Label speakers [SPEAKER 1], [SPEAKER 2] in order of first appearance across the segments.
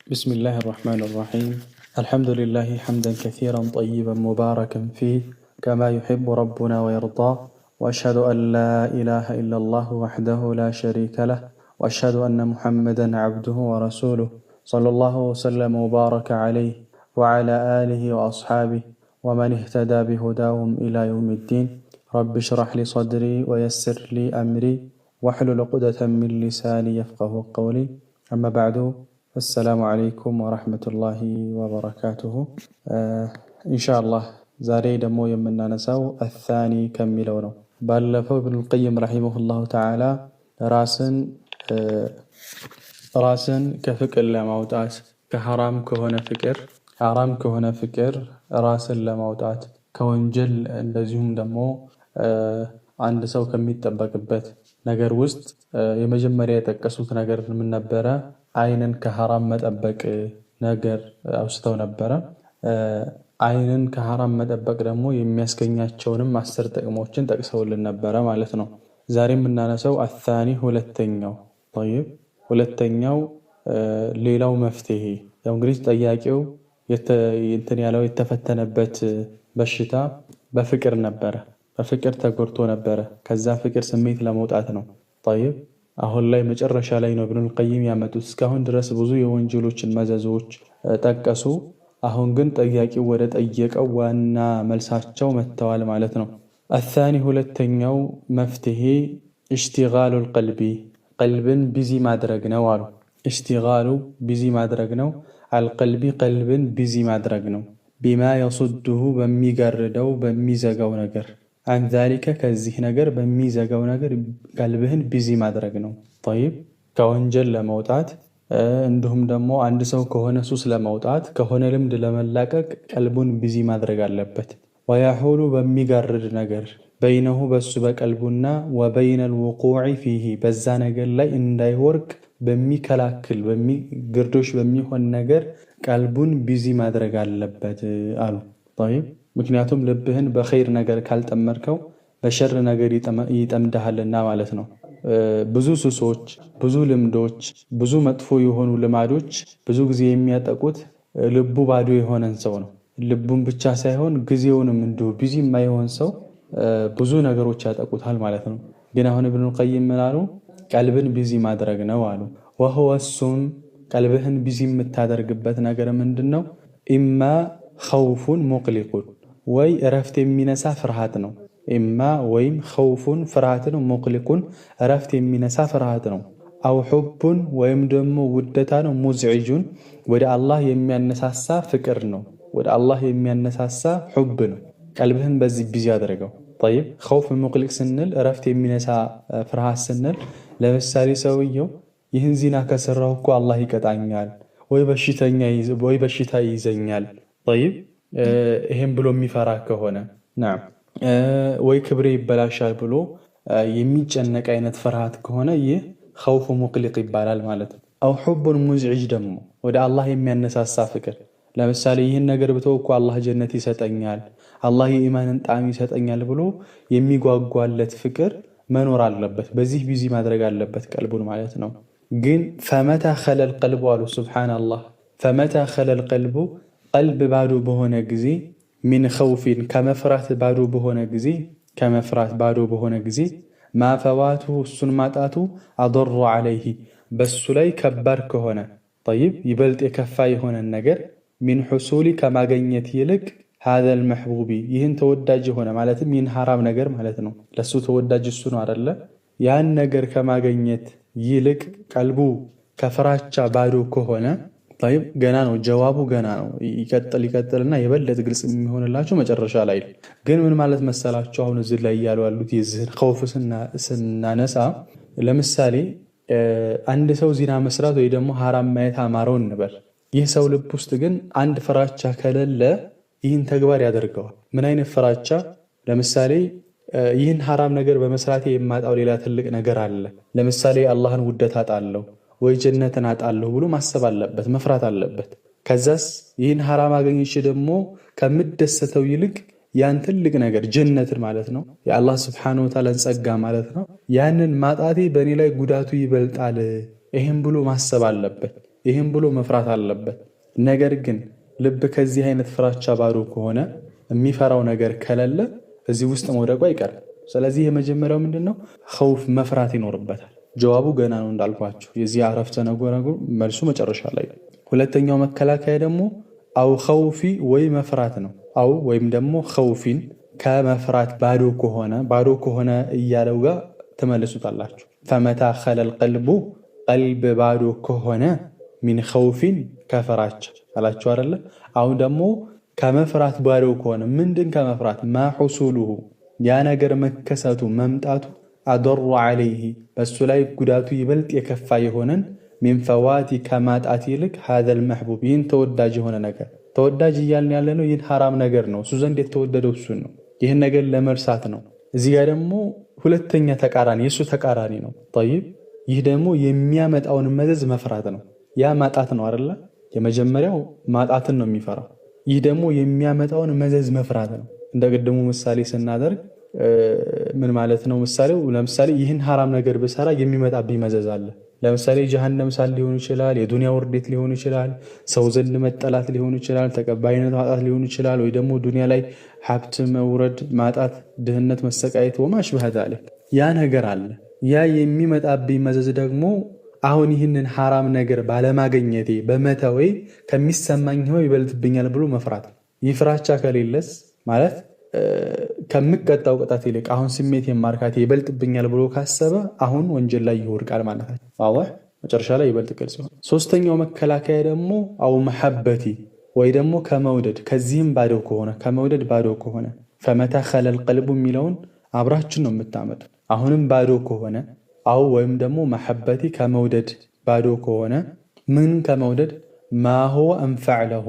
[SPEAKER 1] بسم الله الرحمن الرحيم. الحمد لله حمدا كثيرا طيبا مباركا فيه كما يحب ربنا ويرضاه، وأشهد أن لا إله إلا الله وحده لا شريك له، وأشهد أن محمدا عبده ورسوله، صلى الله وسلم وبارك عليه وعلى آله وأصحابه ومن اهتدى بهداهم إلى يوم الدين. رب اشرح لي صدري ويسر لي أمري واحلل عقدة من لساني يفقه قولي. أما بعد، السلام عليكم ورحمة الله وبركاته። ኢንሻአላህ ዛሬ ደግሞ የምናነሳው الثاني ከሚለው ነው። ባለፈው ኢብኑል ቀይም رحمه الله تعالى ራስን ከፍቅር ለማውጣት፣ ከሐራም ከሆነ ፍቅር፣ ሐራም ከሆነ ፍቅር ራስን ለማውጣት፣ ከወንጀል፣ እንደዚሁም ደግሞ አንድ ሰው ከሚጠበቅበት ነገር ውስጥ የመጀመሪያ የጠቀሱት ነገር ምን ነበረ? አይንን ከሐራም መጠበቅ ነገር አውስተው ነበረ። አይንን ከሐራም መጠበቅ ደግሞ የሚያስገኛቸውንም 10 ጥቅሞችን ጠቅሰውልን ነበረ ማለት ነው። ዛሬ የምናነሳው الثاني ሁለተኛው፣ طيب፣ ሁለተኛው ሌላው መፍትሄ። ያው እንግዲህ ጠያቂው እንትን ያለው የተፈተነበት በሽታ በፍቅር ነበረ። በፍቅር ተጎድቶ ነበረ። ከዛ ፍቅር ስሜት ለመውጣት ነው። طيب፣ አሁን ላይ መጨረሻ ላይ ነው ኢብኑል ቀይም ያመጡት። እስካሁን ድረስ ብዙ የወንጀሎችን መዘዞች ጠቀሱ። አሁን ግን ጠያቂው ወደ ጠየቀው ዋና መልሳቸው መጥተዋል ማለት ነው። الثاني ሁለተኛው መፍትሄ اشتغال القلب፣ ቀልብን busy ማድረግ ነው አሉ። اشتغال busy ማድረግ ነው። القلب ቀልብን busy ማድረግ ነው። بما يصده በሚጋርደው፣ በሚዘጋው ነገር፣ عن ذلك ከዚህ ነገር በሚዘጋው ነገር ቀልብህን busy ማድረግ ነው። طيب፣ ከወንጀል ለመውጣት፣ እንዲሁም ደግሞ አንድ ሰው ከሆነ ሱስ ለመውጣት፣ ከሆነ ልምድ ለመላቀቅ ቀልቡን busy ማድረግ አለበት። ويحول በሚጋርድ ነገር፣ بينه በሱ በቀልቡና وبين الوقوع فيه በዛ ነገር ላይ እንዳይወድቅ በሚከላክል፣ ግርዶሽ በሚሆን ነገር ቀልቡን busy ማድረግ አለበት አሉ። طيب፣ ምክንያቱም ልብህን በኸይር ነገር ካልጠመድከው በሸር ነገር ይጠምድሃልና ማለት ነው። ብዙ ሱሶች፣ ብዙ ልምዶች፣ ብዙ መጥፎ የሆኑ ልማዶች ብዙ ጊዜ የሚያጠቁት ልቡ ባዶ የሆነን ሰው ነው። ልቡን ብቻ ሳይሆን ጊዜውንም እንዲሁ busy የማይሆን ሰው ብዙ ነገሮች ያጠቁታል ማለት ነው። ግን አሁን ኢብኑል ቀይም ምን አሉ? ቀልብን busy ማድረግ ነው አሉ። وهو እሱም ቀልብህን busy የምታደርግበት ነገር ምንድን ነው? إما خوف مقلق ወይ እረፍት የሚነሳ ፍርሃት ነው። إما ወይም خوف ፍርሃት ነው። مقلق እረፍት የሚነሳ ፍርሃት ነው። أو حب ወይም ደግሞ ውደታ ነው። مزعج ወደ አላህ የሚያነሳሳ ፍቅር ነው። ወደ አላህ የሚያነሳሳ حب ነው። ቀልብህን በዚህ busy አድርገው። طيب፣ خوف مقلق ስንል፣ እረፍት የሚነሳ ፍርሃት ስንል፣ ለምሳሌ ሰውየው ይህን ዚና ከሰራሁ እኮ አላህ ይቀጣኛል ወይ በሽታ ይይዘኛል፣ طيب፣ ይሄን ብሎ የሚፈራ ከሆነ፣ نعم፣ ወይ ክብሬ ይበላሻል ብሎ የሚጨነቅ አይነት ፍርሃት ከሆነ ይህ خوف مقلق ይባላል ማለት ነው። أو حب مزعج ደግሞ ወደ አላህ የሚያነሳሳ ፍቅር፣ ለምሳሌ ይህን ነገር ብተው እኮ አላህ ጀነት ይሰጠኛል፣ አላህ የኢማንን ጣዕም ይሰጠኛል ብሎ የሚጓጓለት ፍቅር መኖር አለበት። በዚህ busy ማድረግ አለበት ቀልቡን ማለት ነው። ግን فمتى خلا القلب አሉ፣ سبحان الله፣ فمتى خلا القلب ቀልብ ባዶ በሆነ ጊዜ፣ من خوف ከመፍራት ባዶ በሆነ ጊዜ፣ ከመፍራት ባዶ በሆነ ጊዜ፣ ما فواته እሱን ማጣቱ፣ أضر عليه በሱ ላይ ከባድ ከሆነ፣ طيب፣ ይበልጥ የከፋ የሆነን ነገር፣ من حصول ከማገኘት ይልቅ፣ هذا المحبوب ይህን ተወዳጅ የሆነ፣ ማለትም ይህን ሐራም ነገር ማለት ነው። ለሱ ተወዳጅ እሱ ነው አደለ? ያን ነገር ከማገኘት ይልቅ ቀልቡ ከፍራቻ ባዶ ከሆነ፣ طيب፣ ገና ነው ጀዋቡ፣ ገና ነው። ይቀጥል ይቀጥልና የበለጠ ግልጽ የሚሆንላቸው መጨረሻ ላይ። ግን ምን ማለት መሰላችሁ? አሁን እዚህ ላይ እያሉ ያሉት የዚህን خوف ስናነሳ፣ ለምሳሌ አንድ ሰው ዚና መስራት ወይ ደግሞ ሐራም ማየት አማረው እንበል። ይህ ሰው ልብ ውስጥ ግን አንድ ፍራቻ ከሌለ ይህን ተግባር ያደርገዋል። ምን አይነት ፍራቻ? ለምሳሌ ይህን ሐራም ነገር በመስራቴ የማጣው ሌላ ትልቅ ነገር አለ። ለምሳሌ አላህን ውደት አጣለሁ ወይ ጀነትን አጣለሁ ብሎ ማሰብ አለበት፣ መፍራት አለበት። ከዛስ ይህን ሐራም አገኝቼ ደግሞ ከምደሰተው ይልቅ ያን ትልቅ ነገር ጀነትን ማለት ነው፣ የአላህ سبحانه وتعالى ን ጸጋ ማለት ነው። ያንን ማጣቴ በእኔ ላይ ጉዳቱ ይበልጣል። ይህም ብሎ ማሰብ አለበት። ይህም ብሎ መፍራት አለበት። ነገር ግን ልብ ከዚህ አይነት ፍራቻ ባዶ ከሆነ፣ የሚፈራው ነገር ከሌለ እዚህ ውስጥ መውደቁ አይቀርም። ስለዚህ የመጀመሪያው ምንድን ነው? ኸውፍ መፍራት ይኖርበታል። ጀዋቡ ገና ነው እንዳልኳቸው፣ የዚህ አረፍተ ነገር መልሱ መጨረሻ ላይ። ሁለተኛው መከላከያ ደግሞ أو خوف ወይ መፍራት ነው። أو ወይም ደግሞ خوف ከመፍራት ባዶ ከሆነ፣ ባዶ ከሆነ እያለው ጋር ትመልሱታላችሁ። فمتى خلا القلب ቀልብ ባዶ ከሆነ من خوف ከፍራቻ አላችሁ አይደለ? አሁን ደግሞ ከመፍራት ባዶ ከሆነ ምንድን ከመፍራት? ما حصوله ያ ነገር መከሰቱ መምጣቱ أضر عليه በሱ ላይ ጉዳቱ ይበልጥ የከፋ የሆነን من فوات ከማጣት ይልቅ هذا المحبوب ይህን ተወዳጅ የሆነ ነገር፣ ተወዳጅ እያልን ያለ ነው። ይህን ሐራም ነገር ነው። እሱ ዘንድ የተወደደው እሱን ነው። ይህን ነገር ለመርሳት ነው። እዚህ ጋር ደግሞ ሁለተኛ ተቃራኒ፣ የእሱ ተቃራኒ ነው። طيب፣ ይህ ደግሞ የሚያመጣውን መዘዝ መፍራት ነው። ያ ማጣት ነው አይደለ? የመጀመሪያው ማጣትን ነው የሚፈራው። ይህ ደግሞ የሚያመጣውን መዘዝ መፍራት ነው። እንደ ቅድሙ ምሳሌ ስናደርግ ምን ማለት ነው? ምሳሌው ለምሳሌ ይህን ሐራም ነገር ብሰራ የሚመጣብኝ መዘዝ አለ። ለምሳሌ ጀሃነም ሳል ሊሆን ይችላል፣ የዱንያ ውርዴት ሊሆን ይችላል፣ ሰው ዘንድ መጠላት ሊሆን ይችላል፣ ተቀባይነት ማጣት ሊሆን ይችላል፣ ወይ ደግሞ ዱንያ ላይ ሀብት መውረድ ማጣት፣ ድህነት፣ መሰቃየት وما شابه ذلك ያ ነገር አለ። ያ የሚመጣብኝ መዘዝ ደግሞ አሁን ይህንን ሐራም ነገር ባለማግኘቴ በመተዌ ከሚሰማኝ ህመም ይበልጥብኛል ብሎ መፍራት ነው። ይህ ፍራቻ ከሌለስ ማለት ከምቀጣው ቅጣት ይልቅ አሁን ስሜት የማርካቴ ይበልጥብኛል ብሎ ካሰበ አሁን ወንጀል ላይ ይወድቃል ማለት ነው። አላህ መጨረሻ ላይ ይበልጥ ግልጽ ይሆናል። ሶስተኛው መከላከያ ደግሞ أو محبة ወይ ደግሞ ከመውደድ፣ ከዚህም ባዶ ከሆነ፣ ከመውደድ ባዶ ከሆነ፣ فمتى خلا القلب የሚለውን አብራችን ነው የምታመጡ። አሁንም ባዶ ከሆነ أو ወይም ደግሞ محبة ከመውደድ ባዶ ከሆነ ምን ከመውደድ? ما هو أنفع له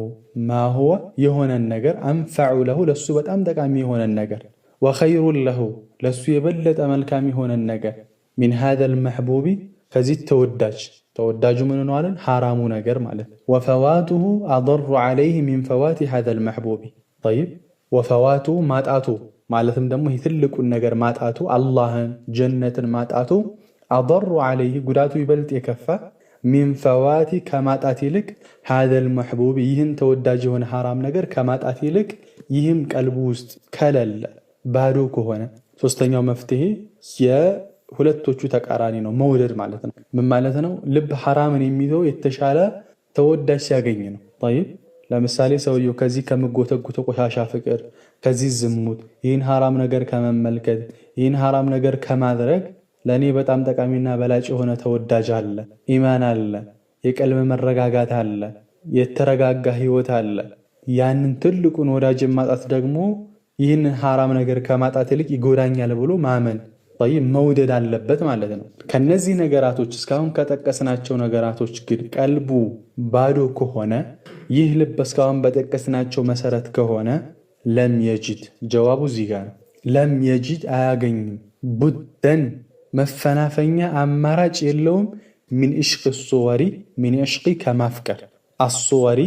[SPEAKER 1] ما هو የሆነን ነገር أنفع له ለሱ በጣም ጠቃሚ የሆነን ነገር وخير له ለሱ የበለጠ መልካም የሆነን ነገር من هذا المحبوب ከዚህ ተወዳጅ፣ ተወዳጁ ምን ሆነዋለን? ሐራሙ ነገር ማለት ነው። وفواته أضر عليه من فوات هذا المحبوب። طيب፣ وفواته ማጣቱ ማለትም ደግሞ ይህ ትልቁን ነገር ማጣቱ፣ አላህን ጀነትን ማጣቱ أضر عليه ጉዳቱ ይበልጥ የከፋ من فوات ከማጣት ይልቅ هذا المحبوب ይህን ተወዳጅ የሆነ ሐራም ነገር ከማጣት ይልቅ ይህም ቀልቡ ውስጥ ከሌለ፣ ባዶ ከሆነ ሶስተኛው መፍትሄ የሁለቶቹ ተቃራኒ ነው፣ መውደድ ማለት ነው። ምን ማለት ነው? ልብ ሐራምን የሚተው የተሻለ ተወዳጅ ሲያገኝ ነው። طيب፣ ለምሳሌ ሰውየው ከዚህ ከምጎተጉተው ቆሻሻ ፍቅር፣ ከዚህ ዝሙት፣ ይህን ሐራም ነገር ከመመልከት፣ ይህን ሐራም ነገር ከማድረግ ለእኔ በጣም ጠቃሚና በላጭ የሆነ ተወዳጅ አለ፣ ኢማን አለ፣ የቀልብ መረጋጋት አለ፣ የተረጋጋ ህይወት አለ። ያንን ትልቁን ወዳጅ ማጣት ደግሞ ይህንን ሐራም ነገር ከማጣት ይልቅ ይጎዳኛል ብሎ ማመን طيب መውደድ አለበት ማለት ነው። ከነዚህ ነገራቶች እስካሁን ከጠቀስናቸው ነገራቶች ግን ቀልቡ ባዶ ከሆነ፣ ይህ ልብ እስካሁን በጠቀስናቸው መሰረት ከሆነ لم يجد ጀዋቡ እዚህ ጋር ነው። لم يجد አያገኝም بدا መፈናፈኛ አማራጭ የለውም። من عشق الصور من عشق ከማፍቀር الصور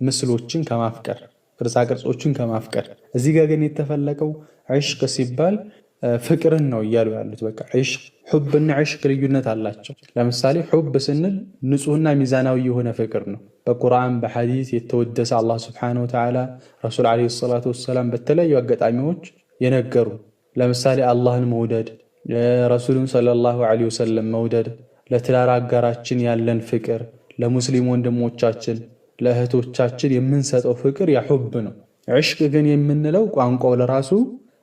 [SPEAKER 1] ምስሎችን ከማፍቀር፣ ቅርጻ ቅርጾችን ከማፍቀር። እዚህ ጋር ግን የተፈለቀው عشق ሲባል ፍቅርን ነው እያሉ ያሉት። በቃ عشق፣ حب ና عشق ልዩነት አላቸው። ለምሳሌ حب ስንል ንጹህና ሚዛናዊ የሆነ ፍቅር ነው። በቁርአን በሐዲስ የተወደሰ፣ አላህ سبحانه وتعالى ረሱል عليه الصلاة والسلام በተለያዩ አጋጣሚዎች የነገሩ፣ ለምሳሌ አላህን መውደድ፣ ረሱሉን صلى الله عليه وسلم መውደድ፣ ለትዳር አጋራችን ያለን ፍቅር፣ ለሙስሊም ወንድሞቻችን ለእህቶቻችን የምንሰጠው ፍቅር ያ حب ነው። عشق ግን የምንለው ቋንቋው ለራሱ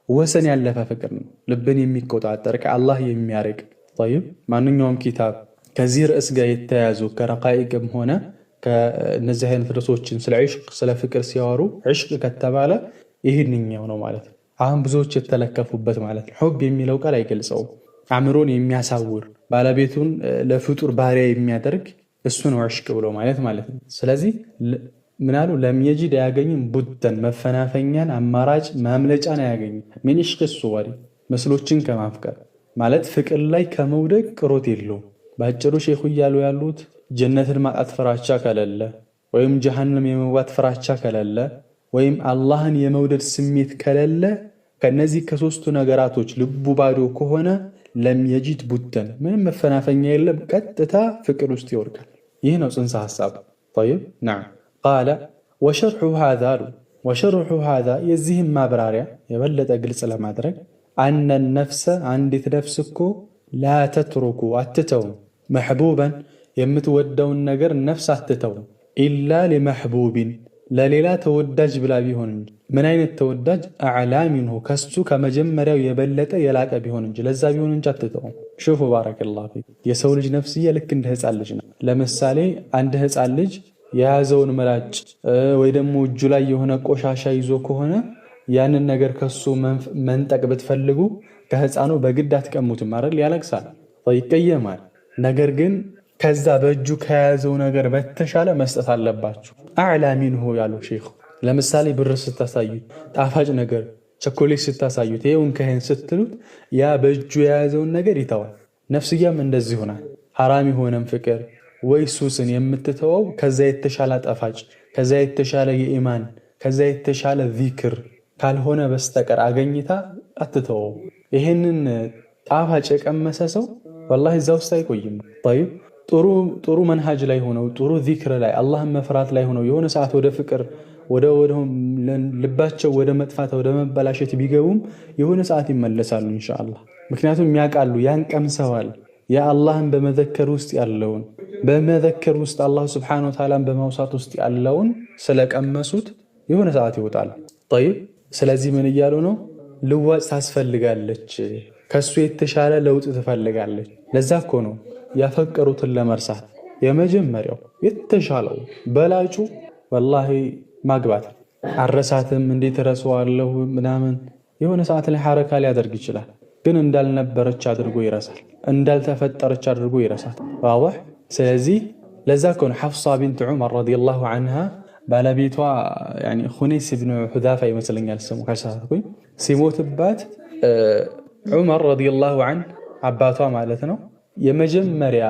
[SPEAKER 1] ወሰን ያለፈ ፍቅር ነው። ልብን የሚቆጣጠር፣ ከአላህ የሚያርቅ። طيب፣ ማንኛውም ኪታብ ከዚህ ርዕስ ጋር የተያያዙ ከረቃኢቅም ሆነ ከእነዚህ አይነት ርዕሶችን ስለ عشق ስለ ፍቅር ሲያወሩ عشق ከተባለ ይህንኛው ነው ማለት ነው። አሁን ብዙዎች የተለከፉበት ማለት ነው። حب የሚለው ቃል አይገልጸውም። አእምሮን የሚያሳውር፣ ባለቤቱን ለፍጡር ባሪያ የሚያደርግ እሱ ነው عشق ብሎ ማለት ማለት ነው። ስለዚህ ምናሉ? لم يجد አያገኝም፣ بدا መፈናፈኛን፣ አማራጭ ማምለጫን አያገኝም። من عشق الصور ምስሎችን ከማፍቀር ማለት ፍቅር ላይ ከመውደቅ ቅሮት የለውም። በአጭሩ ሼኹ እያሉ ያሉት ጀነትን ማጣት ፍራቻ ከሌለ ወይም ጀሃነም የመግባት ፍራቻ ከሌለ ወይም አላህን የመውደድ ስሜት ከሌለ፣ ከነዚህ ከሶስቱ ነገራቶች ልቡ ባዶ ከሆነ لم يجد بدا ምንም መፈናፈኛ የለም፣ ቀጥታ ፍቅር ውስጥ ይወድቃል። ይህ ነው ጽንሰ ሐሳብ። طيب نعم قال وشرح هذا አሉ وشرح هذا የዚህም ማብራሪያ የበለጠ ግልጽ ለማድረግ أن النفس አንዲት ነፍስ እኮ لا تترك አትተውም፣ محبوبا የምትወደውን ነገር ነፍስ አትተውም፣ إلا لمحبوب ለሌላ ተወዳጅ ብላ ቢሆን እንጂ። ምን አይነት ተወዳጅ? أعلى منه ከሱ ከመጀመሪያው የበለጠ የላቀ ቢሆን እንጂ፣ ለዛ ቢሆን እንጂ አትተውም። شوفوا بارك الله فيك። የሰው ልጅ ነፍስዬ ልክ እንደ ህፃን ልጅ ነው። ለምሳሌ አንድ ህፃን ልጅ የያዘውን ምላጭ ወይ ደግሞ እጁ ላይ የሆነ ቆሻሻ ይዞ ከሆነ ያንን ነገር ከሱ መንጠቅ ብትፈልጉ ከህፃኑ በግድ አትቀሙትም አይደል? ያለቅሳል፣ ይቀየማል። ነገር ግን ከዛ በእጁ ከያዘው ነገር በተሻለ መስጠት አለባችሁ። أعلى منه ያሉ ሼኹ ለምሳሌ ብር ስታሳዩት፣ ጣፋጭ ነገር ቸኮሌት ስታሳዩት፣ ይኸውን ከህን ስትሉት ያ በእጁ የያዘውን ነገር ይተዋል። ነፍስያም እንደዚህ ሆናል። ሐራም የሆነን ፍቅር ወይ ሱስን የምትተወው ከዛ የተሻለ ጣፋጭ፣ ከዛ የተሻለ የኢማን፣ ከዛ የተሻለ ዚክር ካልሆነ በስተቀር አገኝታ አትተወው። ይሄንን ጣፋጭ የቀመሰ ሰው ወላሂ እዛ ውስጥ አይቆይም። طيب ጥሩ ጥሩ መንሃጅ ላይ ሆነው ጥሩ ዚክር ላይ አላህን መፍራት ላይ ሆነው የሆነ ሰዓት ወደ ፍቅር ወደ ልባቸው ወደ መጥፋት ወደ መበላሸት ቢገቡም የሆነ ሰዓት ይመለሳሉ ኢንሻአላህ። ምክንያቱም ያውቃሉ፣ ያን ቀምሰዋል። የአላህን በመዘከር ውስጥ ያለውን በመዘከር ውስጥ አላህ سبحانه وتعالى ን በማውሳት ውስጥ ያለውን ስለቀመሱት የሆነ ሰዓት ይወጣል። طيب ስለዚህ ምን እያሉ ነው? ልዋጭ ታስፈልጋለች፣ ከሱ የተሻለ ለውጥ ትፈልጋለች። ለዛ እኮ ነው ያፈቀሩትን ለመርሳት የመጀመሪያው የተሻለው በላጩ ወላሂ ማግባት። አረሳትም እንዴት እረሳዋለሁ ምናምን የሆነ ሰዓት ላይ ሐረካ ሊያደርግ ይችላል፣ ግን እንዳልነበረች አድርጎ ይረሳል፣ እንዳልተፈጠረች አድርጎ ይረሳል። واضح። ስለዚህ ለዛ እኮ ነው ሐፍሳ ቢንት ዑመር رضي الله عنها ባለቤቷ ሁኔስ ብን ሁዛፋ ይመስለኛል ስሙ ካልሳትኩኝ፣ ሲሞትባት ዑመር رضي الله عنه አባቷ ማለት ነው የመጀመሪያ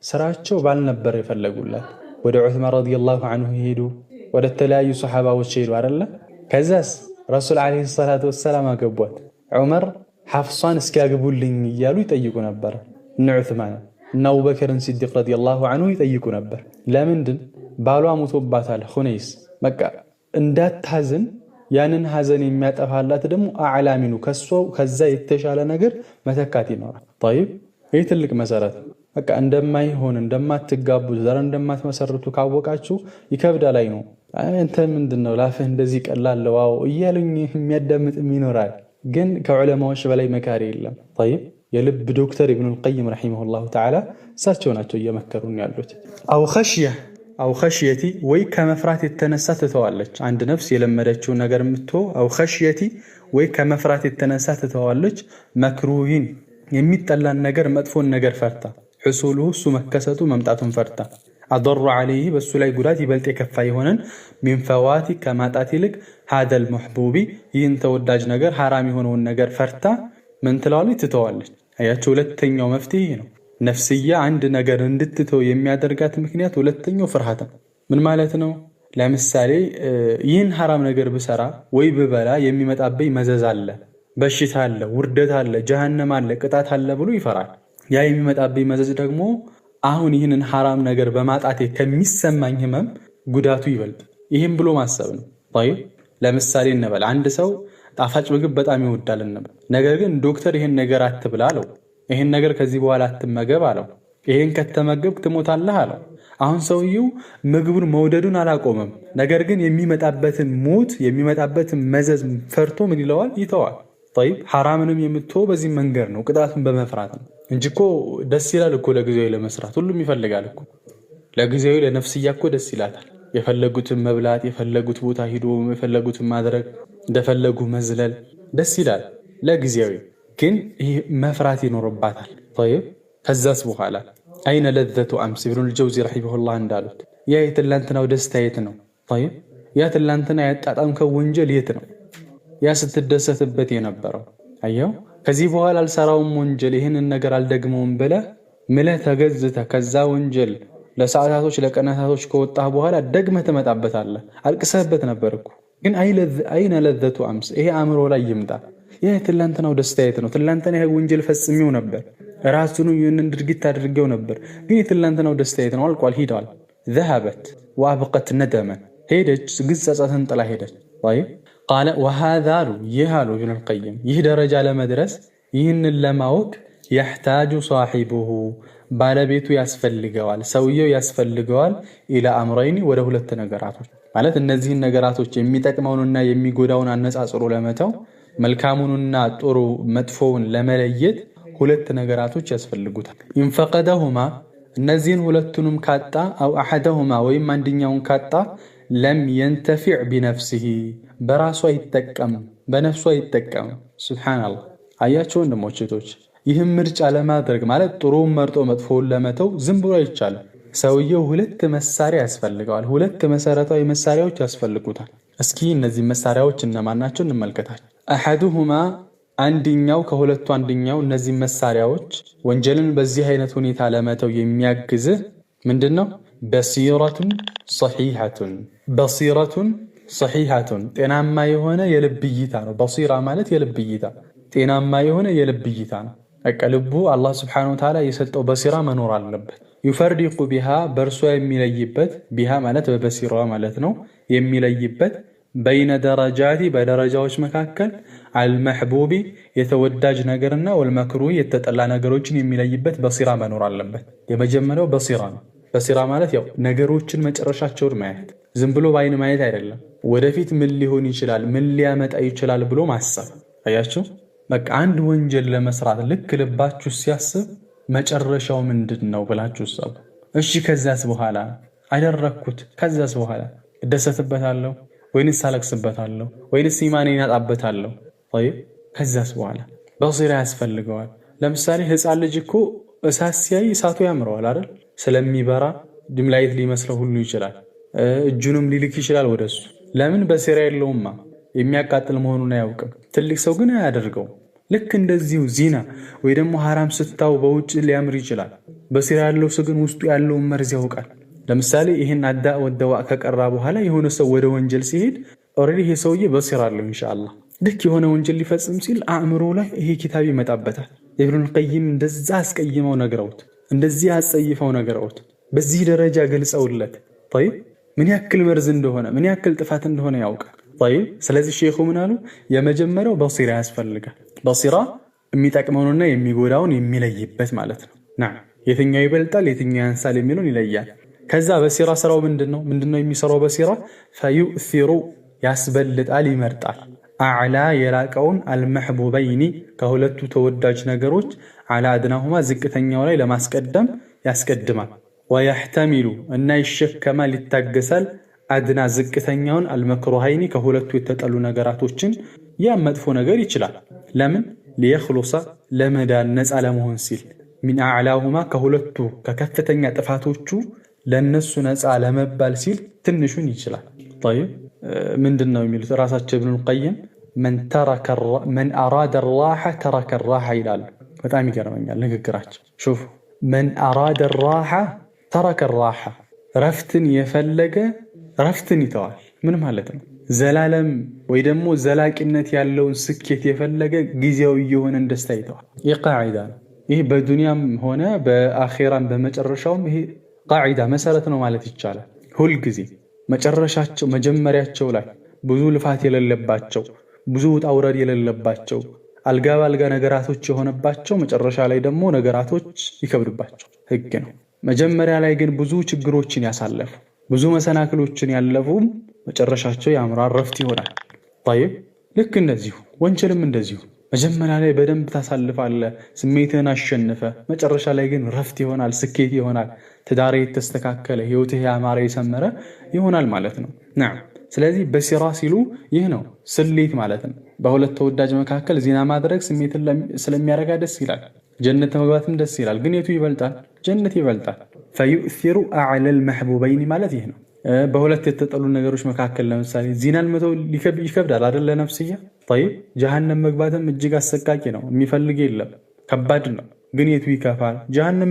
[SPEAKER 1] ስራቸው ባልነበር የፈለጉላት ወደ ዑትማን رضي الله عنه ሄዱ፣ ወደ ተለያዩ ሰሓባዎች ሄዱ አይደለ? ከዛስ ረሱል عليه الصلاة والسلام አገቧት። ዑመር ሐፍሷን እስኪያግቡልኝ እያሉ ይጠይቁ ነበር። እነ ዑትማን እነ አቡበክርን ሲዲቅ رضي الله عنه ይጠይቁ ነበር። ለምንድን? ባሏ ሞቶባታል። ሁነይስ በቃ እንዳታዝን ያንን ሀዘን የሚያጠፋላት ደግሞ أعلى منه ከዛ የተሻለ ነገር መተካት ይኖራል። طيب ይህ ትልቅ መሰረት በቃ እንደማይሆን እንደማትጋቡ ዘር እንደማትመሰርቱ ካወቃችሁ ይከብዳል። ላይ ነው አንተ ምንድን ነው ላፍህ እንደዚህ ቀላል wow እያሉኝ የሚያዳምጥም ይኖራል። ግን ከዑለማዎች በላይ መካሪ የለም። طيب የልብ ዶክተር ኢብኑል ቀይም رحمه الله تعالى እሳቸው ናቸው እየመከሩን ያሉት። أو خشية أو خشية ወይ ከመፍራት የተነሳ ትተዋለች። አንድ ነፍስ የለመደችውን ነገር የምትተወው أو خشية ወይ ከመፍራት የተነሳ ትተዋለች። مكروه የሚጠላን ነገር መጥፎን ነገር ፈርታ حصوله እሱ መከሰቱ መምጣቱን ፈርታ أضر عليه በእሱ ላይ ጉዳት ይበልጥ የከፋ የሆነን من فوات ከማጣት ይልቅ هذا المحبوب ይህን ተወዳጅ ነገር ሐራም የሆነውን ነገር ፈርታ ምን ትለዋለች? ትተዋለች። አያቸው፣ ሁለተኛው መፍትሄ ይሄ ነው። ነፍስያ አንድ ነገር እንድትተው የሚያደርጋት ምክንያት ሁለተኛው ፍርሃት ነው። ምን ማለት ነው? ለምሳሌ ይህን ሐራም ነገር ብሰራ ወይ ብበላ የሚመጣብኝ መዘዝ አለ፣ በሽታ አለ፣ ውርደት አለ፣ ጀሃነም አለ፣ ቅጣት አለ ብሎ ይፈራል። ያ የሚመጣብኝ መዘዝ ደግሞ አሁን ይህንን ሐራም ነገር በማጣቴ ከሚሰማኝ ህመም ጉዳቱ ይበልጥ። ይህም ብሎ ማሰብ ነው። طيب ለምሳሌ እንበል አንድ ሰው ጣፋጭ ምግብ በጣም ይወዳል እንበል። ነገር ግን ዶክተር ይህን ነገር አትብላ አለው። ይህን ነገር ከዚህ በኋላ አትመገብ አለው። ይህን ከተመገብክ ትሞታለህ አለው። አሁን ሰውየው ምግቡን መውደዱን አላቆመም። ነገር ግን የሚመጣበትን ሞት የሚመጣበትን መዘዝ ፈርቶ ምን ይለዋል? ይተዋል። ጠይብ ሐራምንም የምትወው በዚህ መንገድ ነው፣ ቅጣቱን በመፍራት ነው እንጂ እኮ ደስ ይላል እኮ ለጊዜያዊ ለመስራት ሁሉም ይፈልጋል እኮ ለጊዜያዊ ለነፍስያ እኮ ደስ ይላታል። የፈለጉትን መብላት፣ የፈለጉት ቦታ ሂዶ የፈለጉትን ማድረግ፣ እንደፈለጉ መዝለል ደስ ይላል ለጊዜያዊ። ግን ይህ መፍራት ይኖርባታል። ጠይብ ከዛስ በኋላ አይነ ለዘቱ አምስ ኢብኑል ጀውዚ ረሒመሁላህ እንዳሉት ያ የትላንትናው ደስታ የት ነው? ጠይብ ያ ትላንትና ያጣጣምከው ወንጀል የት ነው? ያ ስትደሰትበት የነበረው አየው። ከዚህ በኋላ አልሰራውም ወንጀል ይህንን ነገር አልደግመውም ብለህ ምለህ ተገዝተህ ከዛ ወንጀል ለሰዓታቶች ለቀናታቶች ከወጣህ በኋላ ደግመህ ትመጣበታለህ። አልቅሰህበት ነበር እኮ ግን አይነ ለዘቱ አምስ። ይሄ አእምሮ ላይ ይምጣ። ይህ ትላንትናው ደስታ የት ነው? ትላንትና ይሄ ወንጀል ፈጽሜው ነበር፣ ራሱን ይህንን ድርጊት አድርጌው ነበር። ግን የትላንትናው ደስታ የት ነው? አልቋል፣ ሂደዋል። ذهبت وأبقت ندما፣ ሄደች ግን ጸጸትን ጥላ ሄደች። طيب قال وهذا አሉ፣ ይህ አሉ ኢብኑል ቀይም፣ ይህ ደረጃ ለመድረስ ይህንን ለማወቅ يحتاج صاحبه ባለቤቱ ያስፈልገዋል፣ ሰውየው ያስፈልገዋል إلى أمرين ወደ ሁለት ነገራቶች፣ ማለት እነዚህን ነገራቶች የሚጠቅመውንና የሚጎዳውን አነጻጽሮ ለመተው፣ መልካሙንና ጥሩ መጥፎውን ለመለየት ሁለት ነገራቶች ያስፈልጉታል። إن فقدهما እነዚህን ሁለቱንም ካጣ፣ أو أحدهما ወይም አንደኛውን ካጣ፣ لم ينتفع بنفسه በራሱ አይጠቀምም፣ በነፍሱ አይጠቀምም። سبحان الله። አያቸው ወንድሞች እህቶች፣ ይህም ምርጫ ለማድረግ ማለት ጥሩውን መርጦ መጥፎውን ለመተው ዝም ብሎ አይቻልም። ሰውየው ሁለት መሳሪያ ያስፈልገዋል። ሁለት መሰረታዊ መሳሪያዎች ያስፈልጉታል። እስኪ እነዚህ መሳሪያዎች እነማን ናቸው እንመልከታቸው። أحدهما አንድኛው፣ ከሁለቱ አንድኛው፣ እነዚህ መሳሪያዎች ወንጀልን በዚህ አይነት ሁኔታ ለመተው የሚያግዝህ ምንድን ነው? بصيرة صحيحة፣ بصيرة صحيحة ጤናማ የሆነ የልብ እይታ ነው። بصيرة ማለት የልብ እይታ፣ ጤናማ የሆነ የልብ እይታ ነው። በቃ ልቡ አላህ سبحانه وتعالى የሰጠው بصيرة መኖር አለበት። يفرق بها በእርሷ የሚለይበት፣ بها ማለት በ بصيرة ማለት ነው፣ የሚለይበት بين درجات በደረጃዎች መካከል፣ المحبوب የተወዳጅ ነገርና والمكروه የተጠላ ነገሮችን የሚለይበት بصيرة መኖር አለበት። የመጀመሪያው بصيرة ነው። بصيرة ማለት ያው ነገሮችን መጨረሻቸውን ማየት፣ ዝም ብሎ በአይን ማየት አይደለም። ወደፊት ምን ሊሆን ይችላል፣ ምን ሊያመጣ ይችላል ብሎ ማሰብ። አያችሁ፣ በቃ አንድ ወንጀል ለመስራት ልክ ልባችሁ ሲያስብ መጨረሻው ምንድን ነው ብላችሁ አስቡ። እሺ ከዚያስ በኋላ አደረግኩት፣ ከዚያስ በኋላ እደሰትበታለሁ ወይንስ አለቅስበታለሁ ወይንስ ኢማኔን አጣበታለሁ? طيب ከዚያስ በኋላ بصيرة ያስፈልገዋል። ለምሳሌ ህፃን ልጅ እኮ እሳት ሲያይ እሳቱ ያምረዋል አይደል? ስለሚበራ dim light ሊመስለው ሁሉ ይችላል። እጁንም ሊልክ ይችላል ወደሱ። ለምን? بصيرة የለውማ፣ የሚያቃጥል መሆኑን አያውቅም። ትልቅ ሰው ግን አያደርገው። ልክ እንደዚሁ ዚና ወይ ደግሞ ሐራም ስታው በውጭ ሊያምር ይችላል። بصيرة ያለው ሰው ግን ውስጡ ያለውን መርዝ ያውቃል። ለምሳሌ ይህን الداء والدواء ከቀራ በኋላ የሆነ ሰው ወደ ወንጀል ሲሄድ already ይሄ ሰውዬ بصيرة አለው إن شاء الله። ልክ የሆነ ወንጀል ሊፈጽም ሲል አእምሮ ላይ ይሄ ኪታብ ይመጣበታል። ኢብኑል ቀይም እንደዛ አስቀይመው ነግረውት፣ እንደዚህ አስጸይፈው ነግረውት፣ በዚህ ደረጃ ገልጸውለት፣ طيب ምን ያክል መርዝ እንደሆነ፣ ምን ያክል ጥፋት እንደሆነ ያውቃል። طيب ስለዚህ ሼኹ ምን አሉ? የመጀመሪያው بصيرة ያስፈልጋል። بصيرة የሚጠቅመውንና የሚጎዳውን የሚለይበት ማለት ነው። نعم የትኛው ይበልጣል የትኛው ያንሳል የሚለውን ይለያል። ከዛ بصيرة ስራው ምንድን ነው? ምንድን ነው የሚሰራው بصيرة? فيؤثر ያስበልጣል፣ ይመርጣል። أعلى የላቀውን፣ المحبوبين ከሁለቱ ተወዳጅ ነገሮች፣ على أدناهما ዝቅተኛው ላይ ለማስቀደም ያስቀድማል። ويحتمل እና ይሸከማል፣ ይታገሳል። أدنى ዝቅተኛውን፣ المكروهين ከሁለቱ የተጠሉ ነገራቶችን፣ ያም መጥፎ ነገር ይችላል። ለምን? ليخلص ለመዳን ነፃ ለመሆን ሲል፣ من أعلاهما ከሁለቱ ከከፍተኛ ጥፋቶቹ ለነሱ ነፃ ለመባል ሲል ትንሹን ይችላል። طيب ምንድን ነው የሚሉት ራሳቸው ኢብኑል ቀይም? من أراد الراحة ترك الراحة ይላሉ። በጣም ይገርመኛል ንግግራቸው። شوف من أراد الراحة ترك الراحة፣ ረፍትን የፈለገ ረፍትን ይተዋል። ምን ማለት ነው? ዘላለም ወይ ደግሞ ዘላቂነት ያለውን ስኬት የፈለገ ጊዜያዊ የሆነን ደስታ ይተዋል። ይህ قاعدة ነው። ይህ በዱንያም ሆነ በአኼራም በመጨረሻውም ይሄ قاعدة መሰረት ነው ማለት ይቻላል። ሁልጊዜ መጨረሻቸው መጀመሪያቸው ላይ ብዙ ልፋት የሌለባቸው፣ ብዙ ውጣ ውረድ የሌለባቸው፣ አልጋ በአልጋ ነገራቶች የሆነባቸው መጨረሻ ላይ ደግሞ ነገራቶች ይከብድባቸው ህግ ነው። መጀመሪያ ላይ ግን ብዙ ችግሮችን ያሳለፉ፣ ብዙ መሰናክሎችን ያለፉም መጨረሻቸው ያምራል፣ ረፍት ይሆናል። طيب ልክ እንደዚሁ ወንጀልም እንደዚሁ መጀመሪያ ላይ በደንብ ታሳልፋለህ፣ ስሜትህን አሸንፈ፣ መጨረሻ ላይ ግን ረፍት ይሆናል፣ ስኬት ይሆናል፣ ትዳር የተስተካከለ፣ ህይወትህ ያማረ የሰመረ ይሆናል ማለት ነው። نعم ስለዚህ بصيرة ሲሉ ይህ ነው፣ ስሌት ማለት ነው። በሁለት ተወዳጅ መካከል ዚና ማድረግ ስሜትን ስለሚያረጋ ደስ ይላል፣ ጀነት መግባትም ደስ ይላል። ግን የቱ ይበልጣል? ጀነት ይበልጣል። فيؤثر أعلى المحبوبين ማለት ይህ ነው። በሁለት የተጠሉ ነገሮች መካከል ለምሳሌ ዚናን መተው ይከብዳል አይደል? ለነፍስያ። طيب ጀሃነም መግባትም እጅግ አሰቃቂ ነው። የሚፈልግ የለም፣ ከባድ ነው። ግን የቱ ይከፋል? ጀሃነም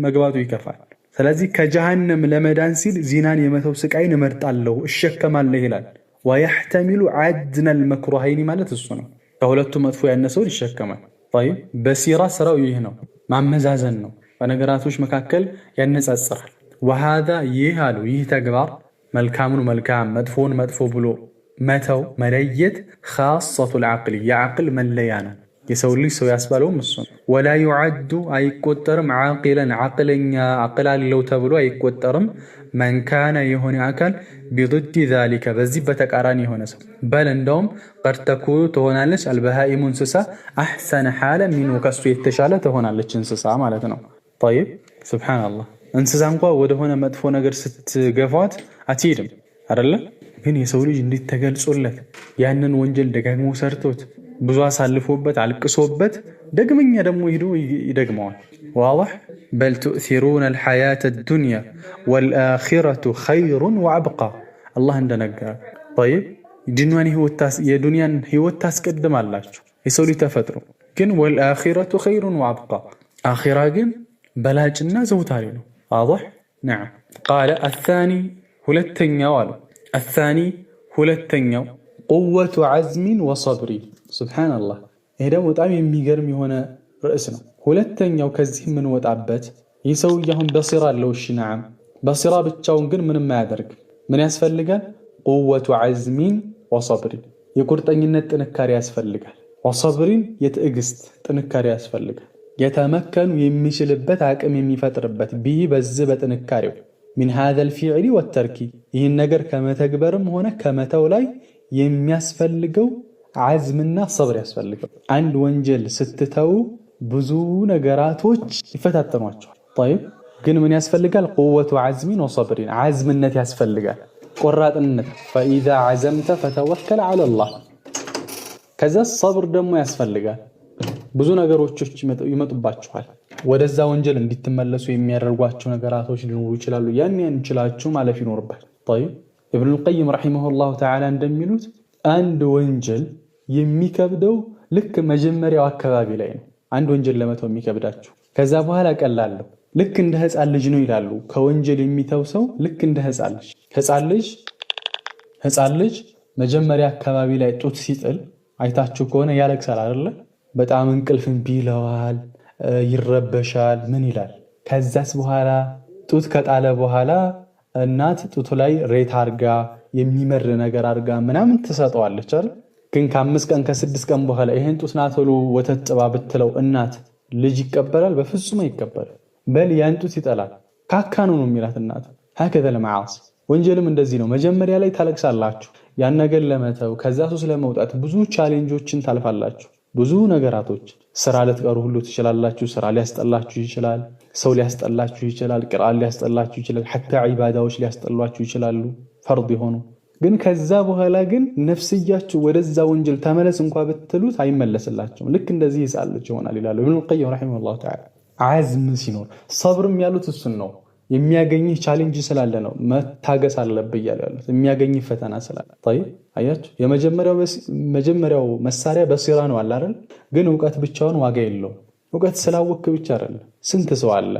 [SPEAKER 1] መግባቱ ይከፋል። ስለዚህ ከጀሃነም ለመዳን ሲል ዚናን የመተው ስቃይን እመርጣለሁ፣ እሸከማለሁ ይላል። ويحتمل أدنى المكروهين ማለት እሱ ነው። ከሁለቱ መጥፎ ያነሰውን ይሸከማል። طيب بصيرة ስራው ይህ ነው፣ ማመዛዘን ነው። በነገራቶች መካከል ያነጻጽራል። ወሃዛ ይህ አሉ ይህ ተግባር መልካሙን መልካም መጥፎውን መጥፎ ብሎ መተው መለየት خاصة العقل የዓቅል መለያ ነው። የሰው ልጅ ሰው ያስባለውም እሱ ነው። ولا يعد አይቆጠርም፣ عاقلا ዓቅለኛ ዓቅል አለው ተብሎ አይቆጠርም። من كان የሆነ አካል بضد ذلك በዚህ በተቃራኒ የሆነ ሰው بل እንደውም قد تكون ትሆናለች البهائم እንስሳ أحسن حالا منه ከሱ የተሻለ ትሆናለች እንስሳ ማለት ነው። طيب سبحان الله እንስሳ እንኳ ወደሆነ መጥፎ ነገር ስትገፏት አትሄድም አይደለ? ግን የሰው ልጅ እንዴት ተገልጾለት ያንን ወንጀል ደጋግሞ ሰርቶት ብዙ አሳልፎበት አልቅሶበት ደግመኛ ደግሞ ሂዶ ይደግመዋል። واضح بل تؤثرون الحياة الدنيا والآخرة خير وأبقى አላህ እንደነገረ። طيب የዱንያን ህይወት ታስቀድማላችሁ የሰው ልጅ ተፈጥሮ ግን والآخرة خير وأبقى አኺራ ግን በላጭና ዘውታሪ ነው። واضح نعم። قال الثاني ሁለተኛው አሉ الثاني ሁለተኛው قوة عزم وصبر سبحان الله። ይሄ ደግሞ በጣም የሚገርም የሆነ ርዕስ ነው። ሁለተኛው ከዚህ የምንወጣበት ይህ ሰውዬ አሁን بصيرة አለው። እሺ نعم፣ بصيرة ብቻውን ግን ምንም አያደርግም። ምን ያስፈልጋል? قوة عزم وصبر፣ የቁርጠኝነት ጥንካሬ ያስፈልጋል። وصبر፣ የትዕግስት ጥንካሬ ያስፈልጋል። يتمكن የሚችልበት አቅም የሚፈጥርበት به በዚህ በጥንካሬው من هذا الفعل والترك ይህን ነገር ከመተግበርም ሆነ ከመተው ላይ የሚያስፈልገው عزم ና صبر ያስፈልገው። አንድ ወንጀል ስትተው ብዙ ነገራቶች ይፈታተኗቸዋል። طيب ግን ምን ያስፈልጋል? قوة عزم وصبر፣ ዓዝምነት ያስፈልጋል፣ ቆራጥነት። فإذا عزمت فتوكل على الله። ከዛ صبر ደግሞ ያስፈልጋል። ብዙ ነገሮች ይመጡባችኋል። ወደዛ ወንጀል እንዲትመለሱ የሚያደርጓቸው ነገራቶች ሊኖሩ ይችላሉ። ያን ያን ችላችሁ ማለፍ ይኖርባል። طيب ኢብኑል ቀይም رحمه الله تعالى እንደሚሉት አንድ ወንጀል የሚከብደው ልክ መጀመሪያው አካባቢ ላይ ነው። አንድ ወንጀል ለመተው የሚከብዳችሁ ከዛ በኋላ ቀላለሁ። ልክ እንደ ህፃን ልጅ ነው ይላሉ። ከወንጀል የሚተው ሰው ልክ እንደ ህፃን ልጅ ህፃን ልጅ መጀመሪያ አካባቢ ላይ ጡት ሲጥል አይታችሁ ከሆነ ያለቅሳል አይደለ? በጣም እንቅልፍ እምቢ ይለዋል፣ ይረበሻል፣ ምን ይላል። ከዛስ በኋላ ጡት ከጣለ በኋላ እናት ጡቱ ላይ ሬት አርጋ የሚመር ነገር አርጋ ምናምን ትሰጠዋለች አይደል? ግን ከ5 ቀን ከ6 ቀን በኋላ ይሄን ጡት ና ቶሎ ወተት ጥባ ብትለው እናት ልጅ ይቀበላል? በፍጹም አይቀበልም። በል ያን ጡት ይጠላል። ካካ ነው ነው የሚላት እናት። هكذا المعاصي ወንጀልም እንደዚህ ነው። መጀመሪያ ላይ ታለቅሳላችሁ። ያን ነገር ለመተው ከዛ ሱስ ለመውጣት ብዙ challenge ኦችን ታልፋላችሁ። ብዙ ነገራቶች ስራ ልትቀሩ ሁሉ ትችላላችሁ። ስራ ሊያስጠላችሁ ይችላል። ሰው ሊያስጠላችሁ ይችላል። ቂርአን ሊያስጠላችሁ ይችላል። حتى ዒባዳዎች ሊያስጠሏችሁ ይችላሉ፣ ፈርድ የሆኑ ግን ከዛ በኋላ ግን ነፍስያችሁ ወደዛ ወንጀል ተመለስ እንኳ ብትሉት አይመለስላቸውም። ልክ እንደዚህ ህፃን ልጅ ይሆናል ይላሉ ኢብኑል ቀይም رحمه الله تعالى። عزم ሲኖር صبر ም ያሉት እሱን ነው። የሚያገኝህ challenge ስላለ ነው መታገስ አለብህ እያሉ ያሉት የሚያገኝህ ፈተና ስላለ። طيب አያችሁ፣ የመጀመሪያው መሳሪያ بصيرة ነው አለ አይደል? ግን እውቀት ብቻውን ዋጋ የለውም። እውቀት ስላወክ ብቻ አይደለም። ስንት ሰው አለ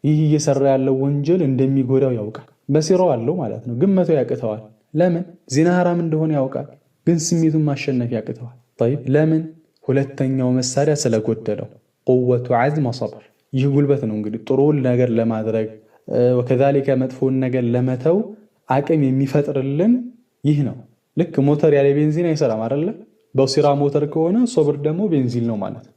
[SPEAKER 1] ይህ እየሰራ ያለው ወንጀል እንደሚጎዳው ያውቃል፣ بصيرة ው አለው ማለት ነው። ግን መተው ያቅተዋል። ለምን? ዚና ሐራም እንደሆነ ያውቃል፣ ግን ስሜቱን ማሸነፍ ያቅተዋል። طيب ለምን? ሁለተኛው መሳሪያ ስለጎደለው፣ قوة عزم وصبر። ይህ ጉልበት ነው እንግዲህ ጥሩውን ነገር ለማድረግ وكذلك መጥፎውን ነገር ለመተው አቅም የሚፈጥርልን ይህ ነው። ልክ ሞተር ያለ ቤንዚን አይሰራም አይደለ? بصيرة ሞተር ከሆነ صبر ደግሞ ቤንዚን ነው ማለት ነው።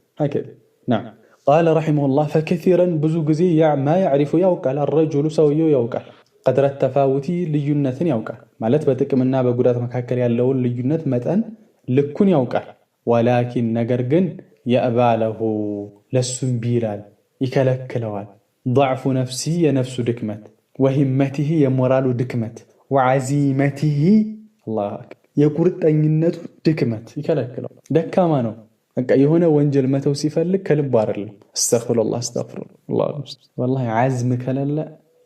[SPEAKER 1] نعم قال رحمه الله فكثيرا ብዙ ጊዜ ما يعرف ያውቃል፣ الرجل ሰውየው ያውቃል፣ قدر التفاوت ልዩነትን ያውቃል ማለት በጥቅምና በጉዳት መካከል ያለውን ልዩነት መጠን ልኩን ያውቃል። ولكن ነገር ግን يأبى له ለሱ እምቢ ይላል፣ ይከለክለዋል። ضعف نفسه የነፍሱ ድክመት፣ وهمته የሞራሉ ድክመት፣ وعزيمته የቁርጠኝነቱ ድክመት ይከለክለዋል። ደካማ ነው። በቃ የሆነ ወንጀል መተው ሲፈልግ ከልቡ አይደለም። أستغفر الله أستغفر الله። والله عزم ከሌለ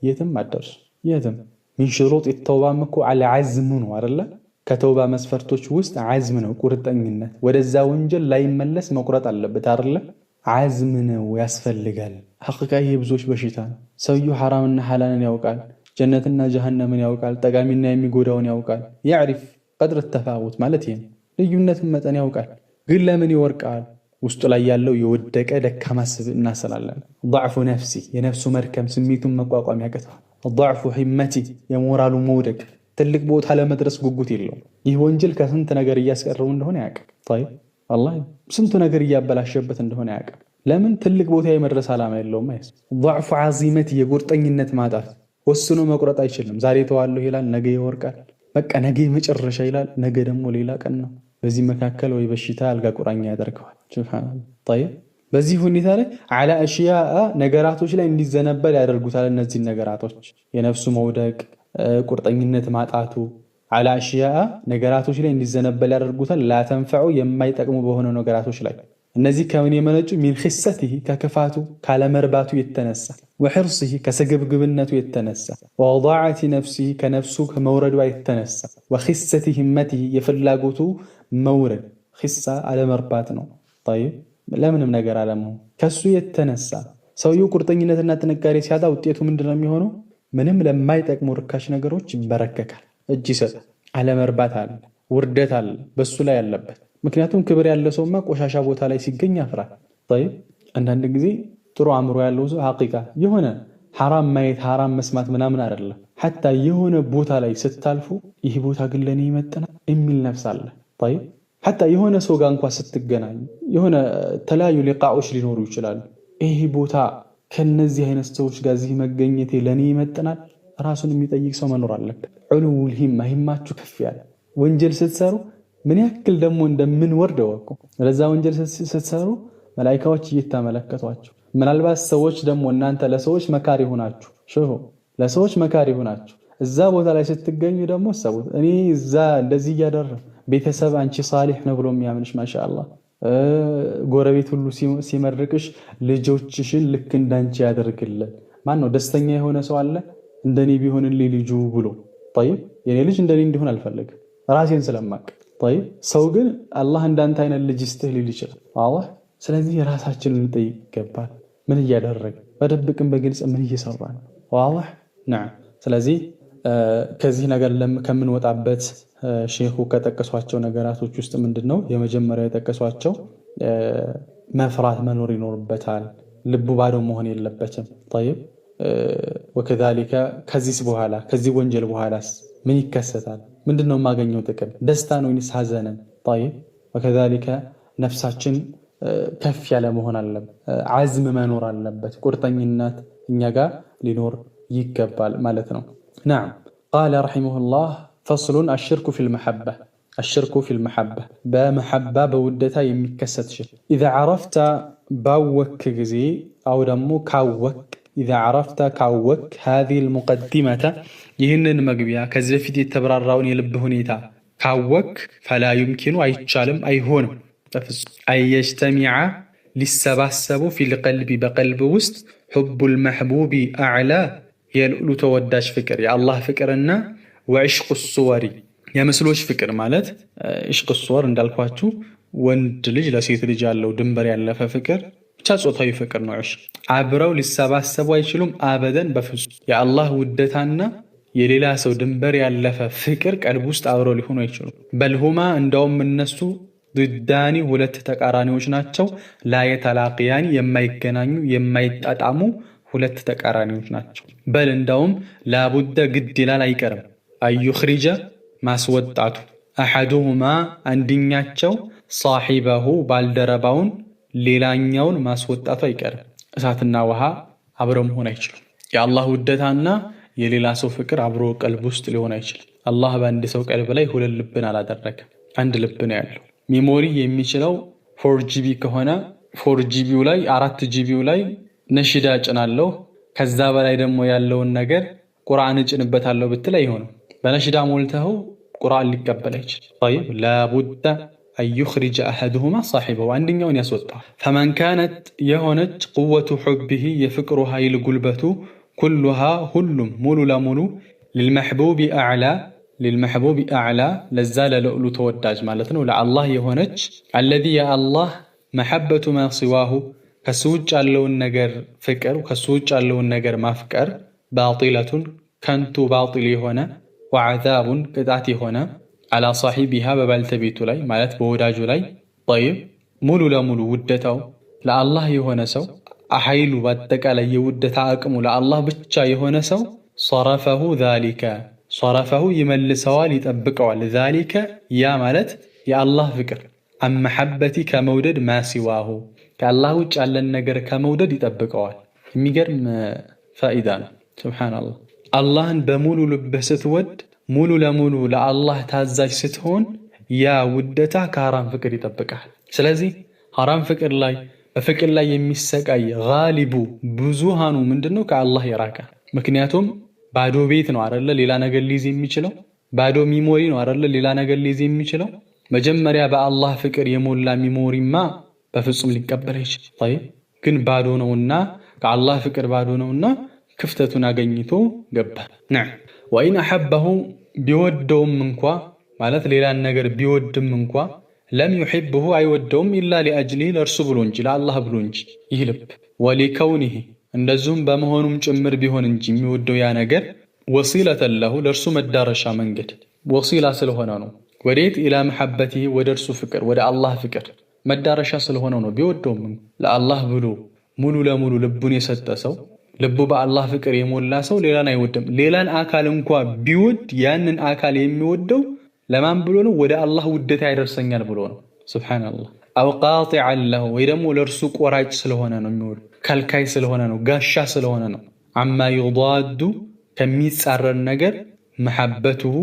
[SPEAKER 1] የትም አደርሱ የትም። من شروط التوبة ም እኮ العزم ነው አይደለ? ከተውባ መስፈርቶች ውስጥ عزم ነው፣ ቁርጠኝነት። ወደዛ ወንጀል ላይመለስ መቁረጥ አለበት አይደለ? عزم ነው ያስፈልጋል። حقيقة ይሄ ብዙዎች በሽታ ነው። ሰውየው ሐራምና ሐላልን ያውቃል፣ ጀነትና ጀሃነምን ያውቃል፣ ጠቃሚና የሚጎዳውን ያውቃል። يعرف قدر التفاوت ማለት ይሄ ነው። ልዩነትን መጠን ያውቃል። ግን ለምን ይወርቃል? ውስጡ ላይ ያለው የወደቀ ደካማ ስብዕና ስላለ ضعف نفسه የነፍሱ መድከም፣ ስሜቱን መቋቋም ያቅተዋል። ضعف همته የሞራሉ መውደቅ፣ ትልቅ ቦታ ለመድረስ ጉጉት የለውም። ይህ ወንጀል ከስንት ነገር እያስቀረው እንደሆነ ያውቅ። طيب والله ስንቱ ነገር እያበላሸበት እንደሆነ ያውቅ። ለምን ትልቅ ቦታ የመድረስ ዓላማ የለውም። አይስ ضعف عزيمته የቁርጠኝነት ማጣት፣ ወስኖ መቁረጥ አይችልም። ዛሬ ተዋለሁ ይላል፣ ነገ ይወርቃል። በቃ ነገ መጨረሻ ይላል፣ ነገ ደግሞ ሌላ ቀን ነው። በዚህ መካከል ወይ በሽታ አልጋ ቁራኛ ያደርገዋል። سبحان الله። طيب በዚህ ሁኔታ ላይ على أشياء ነገራቶች ላይ እንዲዘነበል ያደርጉታል። እነዚህን ነገራቶች የነፍሱ መውደቅ፣ ቁርጠኝነት ማጣቱ على أشياء ነገራቶች ላይ እንዲዘነበል ያደርጉታል። لا تنفع የማይጠቅሙ በሆነ ነገራቶች ላይ እነዚህ ከምን የመነጩ من خسته ከክፋቱ ካለመርባቱ የተነሳ وحرصه ከስግብግብነቱ የተነሳ ووضاعة نفسه ከነፍሱ ከመውረዷ የተነሳ وخسة همته የፍላጎቱ መውረድ خسة አለመርባት ነው። طيب ለምንም ነገር አለመሆን ከሱ የተነሳ ሰውየው ቁርጠኝነትና ጥንካሬ ሲያጣ ውጤቱ ምንድነው የሚሆነው? ምንም ለማይጠቅሙ ርካሽ ነገሮች ይበረከካል፣ እጅ ይሰጣል። አለመርባት አለ፣ ውርደት አለ በሱ ላይ ያለበት። ምክንያቱም ክብር ያለ ሰውማ ቆሻሻ ቦታ ላይ ሲገኝ ያፍራል። طيب አንዳንድ ጊዜ ጥሩ አእምሮ ያለው ሰው حقيقة የሆነ ሐራም ማየት ሐራም መስማት ምናምን አይደለም። حتى የሆነ ቦታ ላይ ስታልፉ ይህ ቦታ ግን ለእኔ ይመጥናል የሚል ነፍስ አለ። طيب حتى የሆነ ሰው ጋር እንኳ ስትገናኙ የሆነ የተለያዩ ሊቃዎች ሊኖሩ ይችላሉ። ይህ ቦታ ከነዚህ አይነት ሰዎች ጋር እዚህ መገኘቴ ለእኔ ይመጥናል ራሱን የሚጠይቅ ሰው መኖር አለበት። علو الهمة ሂማችሁ ከፍ ያለ ወንጀል ስትሰሩ ምን ያክል ደግሞ እንደምንወርድ እወቁ። ለዛ ወንጀል ስትሰሩ መላኢካዎች እየተመለከቷችሁ፣ ምናልባት ሰዎች ደግሞ እናንተ ለሰዎች መካሪ ሆናችሁ شوفوا ለሰዎች መካሪ ሆናችሁ እዛ ቦታ ላይ ስትገኙ ደግሞ ሰቡት። እኔ እዛ እንደዚህ እያደረ ቤተሰብ አንቺ صالح ነው ብሎ የሚያምንሽ ما شاء الله፣ ጎረቤት ሁሉ ሲመርቅሽ ልጆችሽን ልክ እንዳንቺ ያደርግልን። ማን ነው ደስተኛ የሆነ ሰው አለ እንደኔ ቢሆንልኝ ልጁ ብሎ? طيب የኔ ልጅ እንደኔ እንዲሆን አልፈልግም ራሴን ስለማቅ። طيب ሰው ግን አላህ እንዳንተ አይነት ልጅ ይስጥህ ሊል ይችላል። አላህ ስለዚህ ራሳችንን ልንጠይቅ ይገባል። ምን እያደረገ በድብቅም በግልጽ ምን እየሰራ ነው? واضح نعم። ስለዚህ ከዚህ ነገር ከምንወጣበት ሼኹ ከጠቀሷቸው ነገራቶች ውስጥ ምንድን ነው የመጀመሪያው የጠቀሷቸው መፍራት መኖር ይኖርበታል። ልቡ ባዶ መሆን የለበትም። طيب وكذلك ከዚህስ በኋላ ከዚህ ወንጀል በኋላስ ምን ይከሰታል? ምንድን ነው የማገኘው ጥቅም? ደስታ ነው ወይንስ ሐዘንን? طيب وكذلك ነፍሳችን ከፍ ያለ መሆን አለበት። عزم መኖር አለበት። ቁርጠኝነት እኛ ጋር ሊኖር ይገባል ማለት ነው። نعم قال رحمه الله فصل الشرك في المحبة الشرك في المحبة በመሐባ በውደታ የሚከሰት ሽርክ إذا عرفت ባወክ ጊዜ أو ደግሞ ካወክ إذا عرفت ካወክ هذه المقدمة ይህንን መግቢያ ከዚህ በፊት የተብራራውን የልብ ሁኔታ ካወክ فلا يمكن አይቻልም አይሆንም በፍጹም أن يجتمع ሊሰባሰቡ في القلب በቀልብ ውስጥ حب المحبوب أعلى የልዕሉ ተወዳጅ ፍቅር የአላህ ፍቅርና وعشق الصور የምስሎች ፍቅር ማለት عشق الصور እንዳልኳችሁ ወንድ ልጅ ለሴት ልጅ ያለው ድንበር ያለፈ ፍቅር ብቻ ጾታዊ ፍቅር ነው። عشق አብረው ሊሰባሰቡ አይችሉም أبدا በፍጹም። የአላህ ውደታና የሌላ ሰው ድንበር ያለፈ ፍቅር ቀልብ ውስጥ አብረው ሊሆኑ አይችሉም። بل هما እንደውም እነሱ ضدان ሁለት ተቃራኒዎች ናቸው። لا يتلاقيان የማይገናኙ የማይጣጣሙ ሁለት ተቃራኒዎች ናቸው። بل እንዳውም لا بد ግድ ይላል አይቀርም أن يخرج ማስወጣቱ أحدهما አንድኛቸው صاحبه ባልደረባውን ሌላኛውን ማስወጣቱ አይቀርም። እሳትና ውሃ አብረው መሆን አይችሉም። የአላህ ውደታና የሌላ ሰው ፍቅር አብሮ ቀልብ ውስጥ ሊሆን አይችልም። አላህ በአንድ ሰው ቀልብ ላይ ሁለት ልብን አላደረገም። አንድ ልብ ነው ያለው። memory የሚችለው 4 GB ከሆነ 4 GB ው ላይ 4 GB ው ላይ ነሽዳ እጭናለሁ ከዛ በላይ ደግሞ ያለውን ነገር ቁርአን እጭንበታለሁ ብትል አይሆንም። በነሽዳ ሞልተኸው ቁርአን ሊቀበል አይችልም። طيب لا بد أن يخرج أحدهما صاحبه አንደኛውን ያስወጣል። فمن كانت የሆነች قوة حبه የፍቅሩ ኃይል ጉልበቱ كلها ሁሉም ሙሉ ለሙሉ للمحبوب أعلى للمحبوب أعلى ለዛ ለልዕሉ ተወዳጅ ማለት ነው ለአላህ የሆነች الذي የአላህ محبة ما سواه ከሱ ውጭ ያለውን ነገር ፍቅር ከሱ ውጭ ያለውን ነገር ማፍቀር باطلة ከንቱ باطل የሆነ وعذاب ቅጣት የሆነ على صاحبها በባልተቤቱ ላይ ማለት በወዳጁ ላይ طيب ሙሉ ለሙሉ ውደታው ለአላህ የሆነ ሰው ኃይሉ በአጠቃላይ የውደታ አቅሙ ለአላህ ብቻ የሆነ ሰው صرفه ذلك صرفه ይመልሰዋል፣ ይጠብቀዋል። ذلك ያ ማለት የአላህ ፍቅር عن محبة ከመውደድ ما سواه ከአላህ ውጭ ያለን ነገር ከመውደድ ይጠብቀዋል። የሚገርም ፋኢዳ ነው። سبحان الله። አላህን በሙሉ ልብህ ስትወድ፣ ሙሉ ለሙሉ ለአላህ ታዛዥ ስትሆን ያ ውደታ ከሐራም ፍቅር ይጠብቃል። ስለዚህ ሐራም ፍቅር ላይ በፍቅር ላይ የሚሰቃይ ጋሊቡ ብዙሃኑ ምንድን ነው? ከአላህ የራቀ። ምክንያቱም ባዶ ቤት ነው አይደለ? ሌላ ነገር ሊይዝ የሚችለው ባዶ memory ነው አይደለ? ሌላ ነገር ሊይዝ የሚችለው። መጀመሪያ በአላህ ፍቅር የሞላ memory ማ በፍጹም ሊቀበል አይችል። طيب ግን ባዶ ነውና ከአላህ ፍቅር ባዶ ነውና ክፍተቱን አገኝቶ ገባ። نعم وإن أحبه ቢወደውም እንኳ ማለት ሌላን ነገር ቢወድም እንኳ لم يحبه አይወደውም إلا لأجله ለእርሱ ብሎ እንጂ ለአላህ ብሎ እንጂ ይህ ልብ ولكونه እንደዚሁም በመሆኑም ጭምር ቢሆን እንጂ የሚወደው ያ ነገር وسيلة له ለእርሱ መዳረሻ መንገድ وسيلة ስለሆነ ነው። ወዴት إلى محبته ወደ እርሱ ፍቅር ወደ አላህ ፍቅር መዳረሻ ስለሆነው ነው። ቢወደውም ለአላህ ብሎ ሙሉ ለሙሉ ልቡን የሰጠ ሰው ልቡ በአላህ ፍቅር የሞላ ሰው ሌላን አይወድም። ሌላን አካል እንኳ ቢወድ ያንን አካል የሚወደው ለማን ብሎ ነው? ወደ አላህ ውደታ ያደርሰኛል ብሎ ነው። سبحان الله። أو قاطعا له ወይ ደግሞ ለእርሱ ቆራጭ ስለሆነ ነው የሚወድ፣ ከልካይ ስለሆነ ነው፣ ጋሻ ስለሆነ ነው። عما يضاد ከሚጻረን ነገር محبته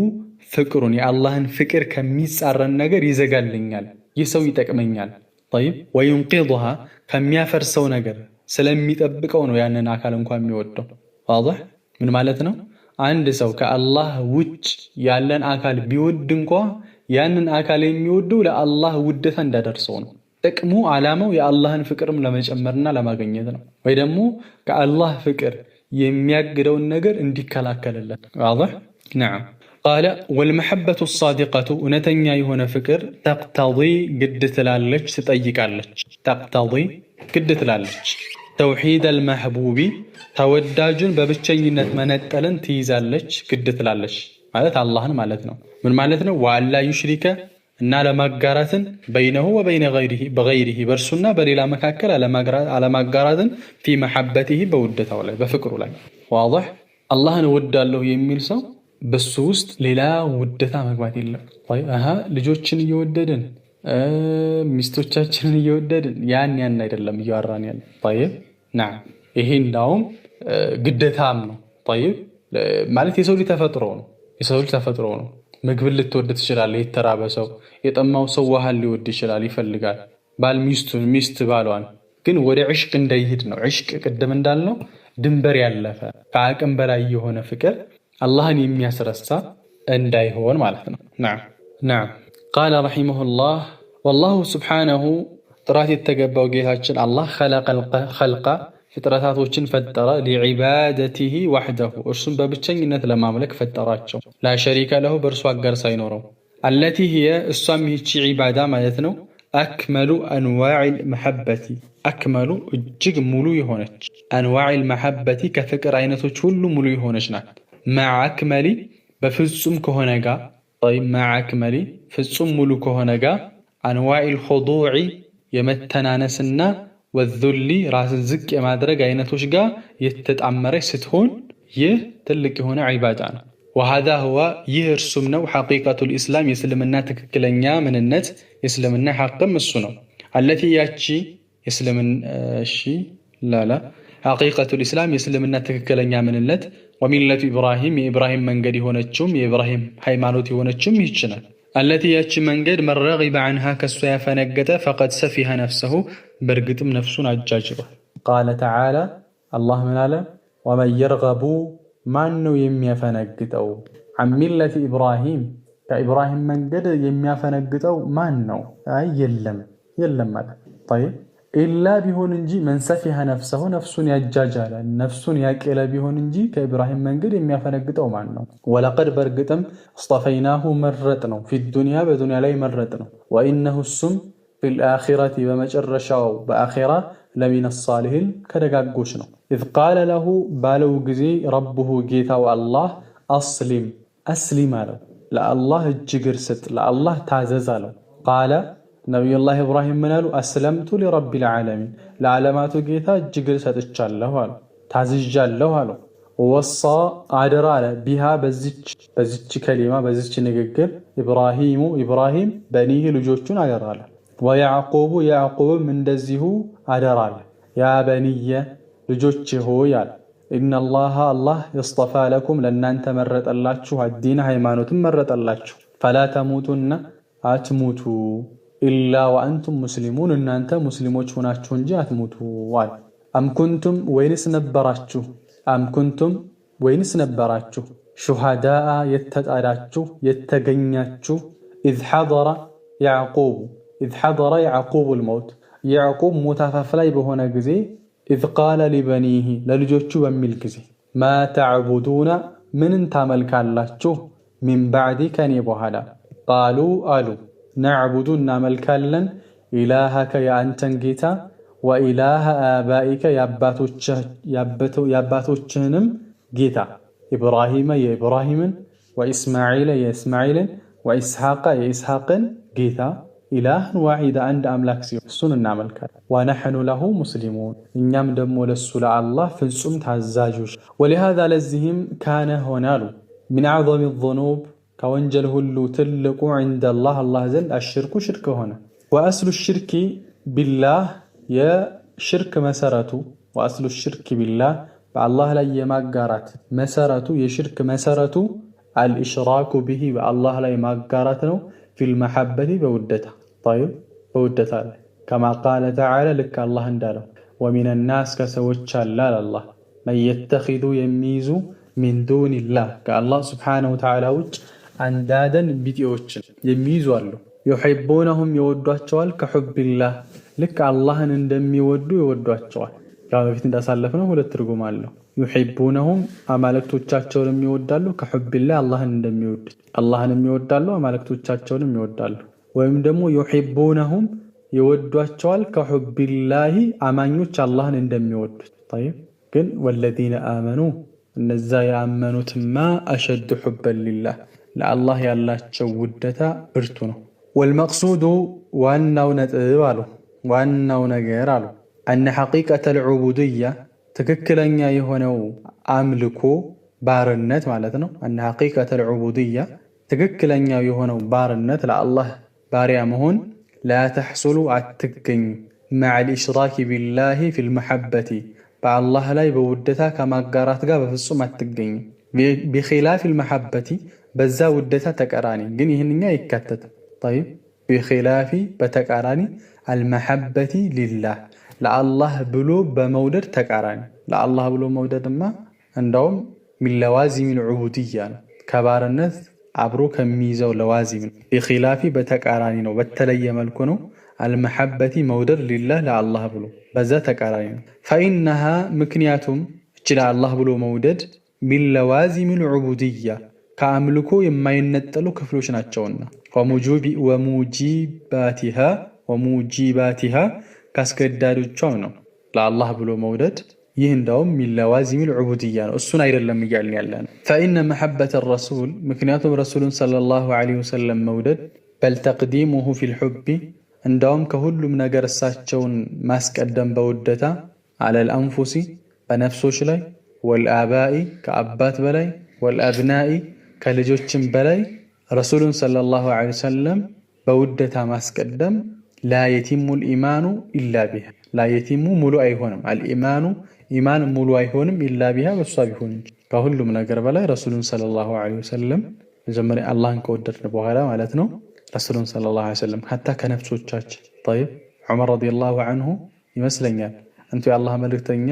[SPEAKER 1] ፍቅሩን የአላህን ፍቅር ከሚጻረን ነገር ይዘጋልኛል፣ ይህ ሰው ይጠቅመኛል። طيب وينقضها ከሚያፈርሰው ነገር ስለሚጠብቀው ነው ያንን አካል እንኳ የሚወደው። واضح ምን ማለት ነው? አንድ ሰው ከአላህ ውጭ ያለን አካል ቢወድ እንኳ ያንን አካል የሚወደው ለአላህ ውደታ እንዳደርሰው ነው። ጥቅሙ ዓላማው የአላህን ፍቅርም ለመጨመርና ለማግኘት ነው። ወይ ደግሞ ከአላህ ፍቅር የሚያግደውን ነገር እንዲከላከልለት። واضح نعم። قال والمحبة الصادقة እውነተኛ የሆነ ፍቅር تقتضي ግድ ትላለች፣ ትጠይቃለች። تقتضي ግድ ትላለች توحيد المحبوب ተወዳጁን በብቸኝነት መነጠልን ትይዛለች፣ ግድ ትላለች። ማለት አላህን ማለት ነው። ምን ማለት ነው? وألا يشرك እና አለማጋራትን بينه وبين غيره በእርሱና በሌላ መካከል አለማጋራትን في محبته በውደታው ላይ በፍቅሩ ላይ። واضح አላህን እወዳለሁ የሚል ሰው በሱ ውስጥ ሌላ ውደታ መግባት የለም። ልጆችን እየወደድን ሚስቶቻችንን እየወደድን ያን ያን አይደለም እያወራን ያለ። طيب نعم ይሄ እንዳውም ግደታም ነው። طيب ማለት የሰው ልጅ ተፈጥሮ ነው። የሰው ልጅ ተፈጥሮ ነው። ምግብን ልትወድ ትችላለህ። የተራበ ሰው የጠማው ሰው ውሃን ሊወድ ይችላል፣ ይፈልጋል። ባል ሚስቱን፣ ሚስት ባሏን። ግን ወደ عشق እንዳይሄድ ነው። عشق ቅድም እንዳልነው ድንበር ያለፈ ከአቅም በላይ የሆነ ፍቅር አላህን የሚያስረሳ እንዳይሆን ማለት ነው። نعم نعم። قال رحمه الله والله سبحانه ጥራት የተገባው ጌታችን አላህ خلق الخلق ፍጥረታቶችን ፈጠረ لعبادته وحده እርሱን በብቸኝነት ለማምለክ ፈጠራቸው። لا شريك له በእርሱ አጋር ሳይኖረው። التي هي እሷም ይህቺ ዒባዳ ማለት ነው أكمل أنواع المحبة أكمل እጅግ ሙሉ የሆነች أنواع المحبة ከፍቅር አይነቶች ሁሉ ሙሉ የሆነች ናት። مع أكمل በፍጹም ከሆነ ጋር مع أكمل ፍጹም ሙሉ ከሆነ ጋር أنواع الخضوع የመተናነስና والذل ራስን ዝቅ የማድረግ አይነቶች ጋር የተጣመረች ስትሆን ይህ ትልቅ የሆነ ዒባዳ ነው። وهذا هو ይህ እርሱም ነው حقيقة الإسلام የእስልምና ትክክለኛ ምንነት የእስልምና ሐቅም እሱ ነው። التي ያቺ ላላ حقيقة الإسلام የእስልምና ትክክለኛ ምንነት وملة إبراهيم የኢብራሂም መንገድ የሆነችውም የኢብራሂም ሃይማኖት የሆነችውም ይህች ናት። التي ያቺ መንገድ من رغب عنها ከሷ ያፈነገጠ فقد سفه نفسه በእርግጥም ነፍሱን አጃጅሏል። قال تعالى አላህ ምን አለ? ومن يرغب ማን ነው የሚያፈነግጠው? عن ملة إبراهيم ከኢብራሂም መንገድ የሚያፈነግጠው ማን ነው? አይ የለም የለም ማለት طيب إلا ቢሆን እንጂ من سفه نفسه ነፍሱን ያጃጃለ ነፍሱን ያቄለ ቢሆን እንጂ ከኢብራሂም መንገድ የሚያፈነግጠው ማን ነው? ولقد በእርግጥም اصطفيناه መረጥነው في الدنيا በዱንያ ላይ መረጥነው። وإنه እሱም في الآخرة በመጨረሻው በአኺራ لمن الصالحين ከደጋጎች ነው። إذ قال له ባለው ጊዜ ربه ጌታው አላህ أسلم أسلم አለው፣ ለአላህ እጅ እግር ስጥ፣ ለአላህ ታዘዝ አለው። قال ነቢዩላህ ኢብራሂም ምን አሉ? أسلمت لرب العالمين ለዓለማቱ ጌታ እጅ እግር ሰጥቻለሁ አሉ፣ ታዝዣለሁ አሉ። ወሳ አደራ አለ ቢሃ በዚች ከሊማ በዚች ንግግር ኢብራሂሙ ኢብራሂም በኒህ ልጆቹን አደራ አለ። ወያዕቁቡ ያዕቁብም እንደዚሁ አደራ አለ። ያ በኒየ ልጆቼ ሆይ አለ ኢነላሃ አላህ የስጠፋ ለኩም ለእናንተ መረጠላችሁ፣ አዲነ ሃይማኖትን መረጠላችሁ። ፈላ ተሙቱና አትሙቱ ኢላ ወአንቱም ሙስሊሙን እናንተ ሙስሊሞች ሆናችሁ እንጂ አትሙቱ አለ። أم كنتم ወይንስ ነበራችሁ፣ أم كنتم ወይንስ ነበራችሁ شهداء የተጣራችሁ የተገኛችሁ إذ حضر يعقوب إذ حضر يعقوب الموت ያዕቁብ ሞት አፋፍ ላይ በሆነ ጊዜ إذ قال لبنيه ለልጆቹ በሚል ጊዜ ما تعبدون ምንን ታመልካላችሁ? من بعدي ከኔ በኋላ قالوا አሉ نعبد እናመልካለን إلهك የአንተን ጌታ وإله آبائك የአባቶችህንም ጌታ إبراهيم የኢብራሂምን وإسماعيل የእስማዒልን وإسحاق የኢስሐቅን ጌታ إلها واحدا አንድ አምላክ ሲሆን እሱን እናመልካለን። ونحن له مسلمون እኛም ደግሞ ለሱ ለአላህ ፍጹም ታዛዦች። ولهذا ለዚህም كان ሆነ አሉ من أعظم الذنوب ከወንጀል ሁሉ ትልቁ عند الله አላህ ዘንድ الشرك ሽርክ ሆነ። وأصل الشرك بالله የሽርክ መሰረቱ وأصل الشرك بالله በአላህ ላይ የማጋራት መሰረቱ የሽርክ መሰረቱ الإشراك به በአላህ ላይ ማጋራት ነው። في المحبة በውደታ طيب በውደታ ላይ كما قال تعالى ልክ አላህ እንዳለው ومن الناس ከሰዎች አለ አላህ من يتخذ የሚይዙ من دون الله ከአላህ سبحانه وتعالى ውጭ أندادا ቢጤዎችን የሚይዙ አሉ። يحبونهم ይወዷቸዋል፣ كحب الله ልክ አላህን እንደሚወዱ ይወዷቸዋል። ያው በፊት እንዳሳለፍነው ሁለት ትርጉም አለው። يحبونهم አማልክቶቻቸውንም ይወዳሉ፣ كحب الله አላህን እንደሚወዱ አላህንም ይወዳሉ፣ አማልክቶቻቸውንም ይወዳሉ። ወይም ደግሞ يحبونهم ይወዷቸዋል፣ كحب الله አማኞች አላህን እንደሚወዱት። طيب ግን والذين آمنوا እነዛ ያመኑትማ أشد حبا لله ለአላህ ያላቸው ውደታ ብርቱ ነው። والمقصود ዋናው ነጥብ አሉ ዋናው ነገር አሉ أن حقيقة العبودية ትክክለኛ የሆነው አምልኮ ባርነት ማለት ነው። أن حقيقة العبودية ትክክለኛው የሆነው ባርነት ለአላህ ባሪያ መሆን لا تحصل አትገኝም مع الإشراك بالله في المحبة በአላህ ላይ በውደታ ከማጋራት ጋር በፍጹም አትገኝም። بخلاف المحبة በዛ ውደታ ተቃራኒ ግን ይህንኛ አይካተትም። طيب بخلاف በተቃራኒ المحبة لله ለአላህ ብሎ በመውደድ ተቃራኒ። ለአላህ ብሎ መውደድማ እንዳውም من لوازم العبودية ነው፣ ከባርነት አብሮ ከሚይዘው لوازم ነው። بخلاف በተቃራኒ ነው፣ በተለየ መልኩ ነው። المحبة መውደድ لله ለአላህ ብሎ በዛ ተቃራኒ ነው። فإنها ምክንያቱም እች ለአላህ ብሎ መውደድ من لوازم العبودية ከአምልኮ የማይነጠሉ ክፍሎች ናቸውና وموجباتها ካስገዳዶቿም ነው ለአላህ ብሎ መውደድ። ይህ እንዳውም من لوازم العبودية ነው፣ እሱን አይደለም እያልን ያለ ነው። فإن محبة الرسول ምክንያቱም ረሱሉን صلى الله عليه وسلم መውደድ بل تقديمه في الحب እንዳውም ከሁሉም ነገር እሳቸውን ማስቀደም በውደታ على الأنفس በነፍሶች ላይ والآباء ከአባት በላይ والأبناء ከልጆችም በላይ ረሱሉን صلى الله عليه وسلم በውደታ ማስቀደም لا يتم الإيمان إلا بها لا يتم ሙሉ አይሆንም። الإيمان ኢማን ሙሉ አይሆንም إلا بها በሷ ቢሆን እንጂ። ከሁሉም ነገር በላይ ረሱሉን صلى الله عليه وسلم መጀመሪያ አላህን ከወደድን በኋላ ማለት ነው። ረሱሉን صلى الله عليه وسلم حتى ከነፍሶቻችን طيب ዑመር رضي الله عنه ይመስለኛል አንቱ የአላህ መልእክተኛ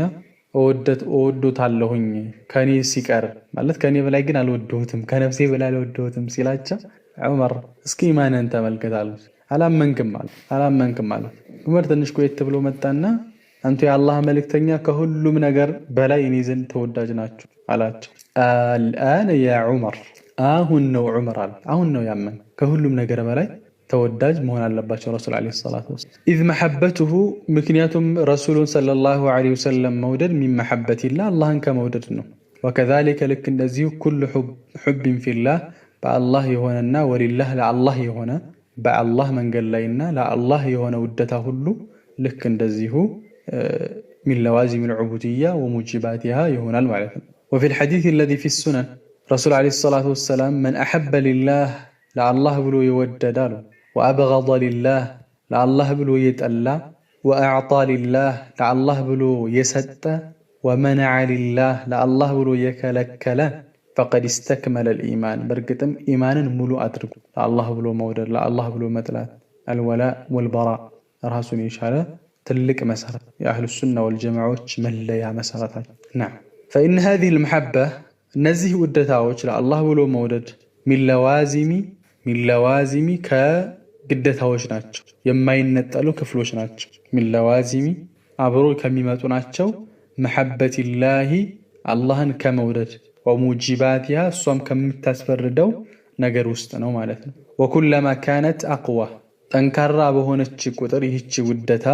[SPEAKER 1] እወዶታለሁኝ ከኔ ሲቀር ማለት ከኔ በላይ ግን አልወደሁትም፣ ከነፍሴ በላይ አልወደሁትም ሲላቸው ዑመር እስኪ ኢማንህን ተመልከት አሉት። አላመንክም አሉት። አላመንክም አሉት። ዑመር ትንሽ ቆየት ብሎ መጣና አንቱ የአላህ መልእክተኛ ከሁሉም ነገር በላይ እኔ ዘንድ ተወዳጅ ናቸው አላቸው። አልአነ ያ ዑመር አሁን ነው ዑመር አለ። አሁን ነው ያመን ከሁሉም ነገር በላይ ተወዳጅ መሆን አለባቸው ረሱል عليه الصلاة والسلام። إذ محبته ምክንያቱም ረሱሉን صلى الله عليه وسلم መውደድ من محبة الله አላህን ከመውደድ ነው። وكذلك ልክ እንደዚሁ كل حب في الله በአላህ የሆነና ولله ለአላህ የሆነ በአላህ መንገድ ላይና ለአላህ የሆነ ውደታ ሁሉ ልክ እንደዚሁ من لوازم العبودية وموجباتها ይሆናል ማለት ነው። وفي الحديث الذي في السنن ረሱል عليه الصلاة والسلام من أحب لله ለአላህ ብሎ የወደደ አሉ፣ وأبغض لله ለአላህ ብሎ የጠላ፣ وأعطى لله ለአላህ ብሎ የሰጠ፣ ومنع لله ለአላህ ብሎ የከለከለ فقد استكمل الإيمان በእርግጥም ኢማንን ሙሉ አድርጉ። ለአላህ ብሎ መውደድ፣ ለአላህ ብሎ መጥላት፣ الولاء والبراء ራሱን የቻለ ትልቅ መሰረት የአህሉ ሱና ወልጀማዓዎች መለያ መሰረታቸው። نعم فإن هذه المحبة እነዚህ ውደታዎች ለአላህ ብሎ መውደድ من لوازم من لوازم ከግደታዎች ናቸው፣ የማይነጠሉ ክፍሎች ናቸው። من لوازم አብሮ ከሚመጡ ናቸው። محبة الله አላህን ከመውደድ وموجباتها እሷም ከምታስፈርደው ነገር ውስጥ ነው ማለት ነው። وكلما كانت أقوى ጠንካራ በሆነች ቁጥር ይህች ውደታ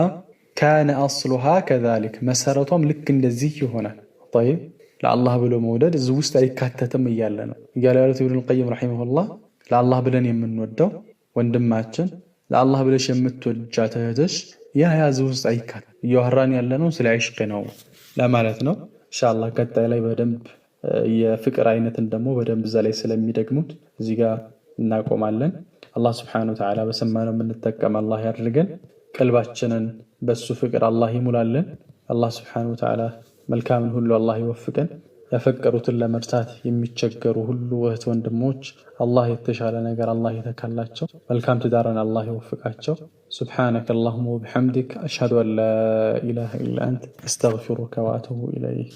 [SPEAKER 1] كان أصلها كذلك መሰረቷም ልክ እንደዚህ ይሆናል። طيب ለአላህ ብሎ መውደድ እዚህ ውስጥ አይካተትም እያለ ነው እያለ ያሉት ኢብኑል ቀይም رحمه الله። ለአላህ ብለን የምንወደው ወንድማችን፣ ለአላህ ብለሽ የምትወጃት እህትሽ ያ እዚህ ውስጥ አይካተትም። እያወራን ያለ ነው ስለ ዒሽቅ ነው ለማለት ነው። ኢንሻአላህ ቀጣይ ላይ በደንብ የፍቅር አይነትን ደግሞ በደንብ እዛ ላይ ስለሚደግሙት እዚህ ጋር እናቆማለን። አላህ ስብሐነሁ ወተዓላ በሰማነው የምንጠቀም አላህ ያድርገን። ቀልባችንን በሱ ፍቅር አላህ ይሙላልን። አላህ ስብሐነሁ ወተዓላ መልካምን ሁሉ አላህ ይወፍቀን። ያፈቀሩትን ለመርሳት የሚቸገሩ ሁሉ እህት ወንድሞች አላህ የተሻለ ነገር አላህ ይተካላቸው። መልካም ትዳርን አላህ ይወፍቃቸው። سبحانك اللهم وبحمدك أشهد أن لا إله إلا أنت أستغفرك وأتوب إليك።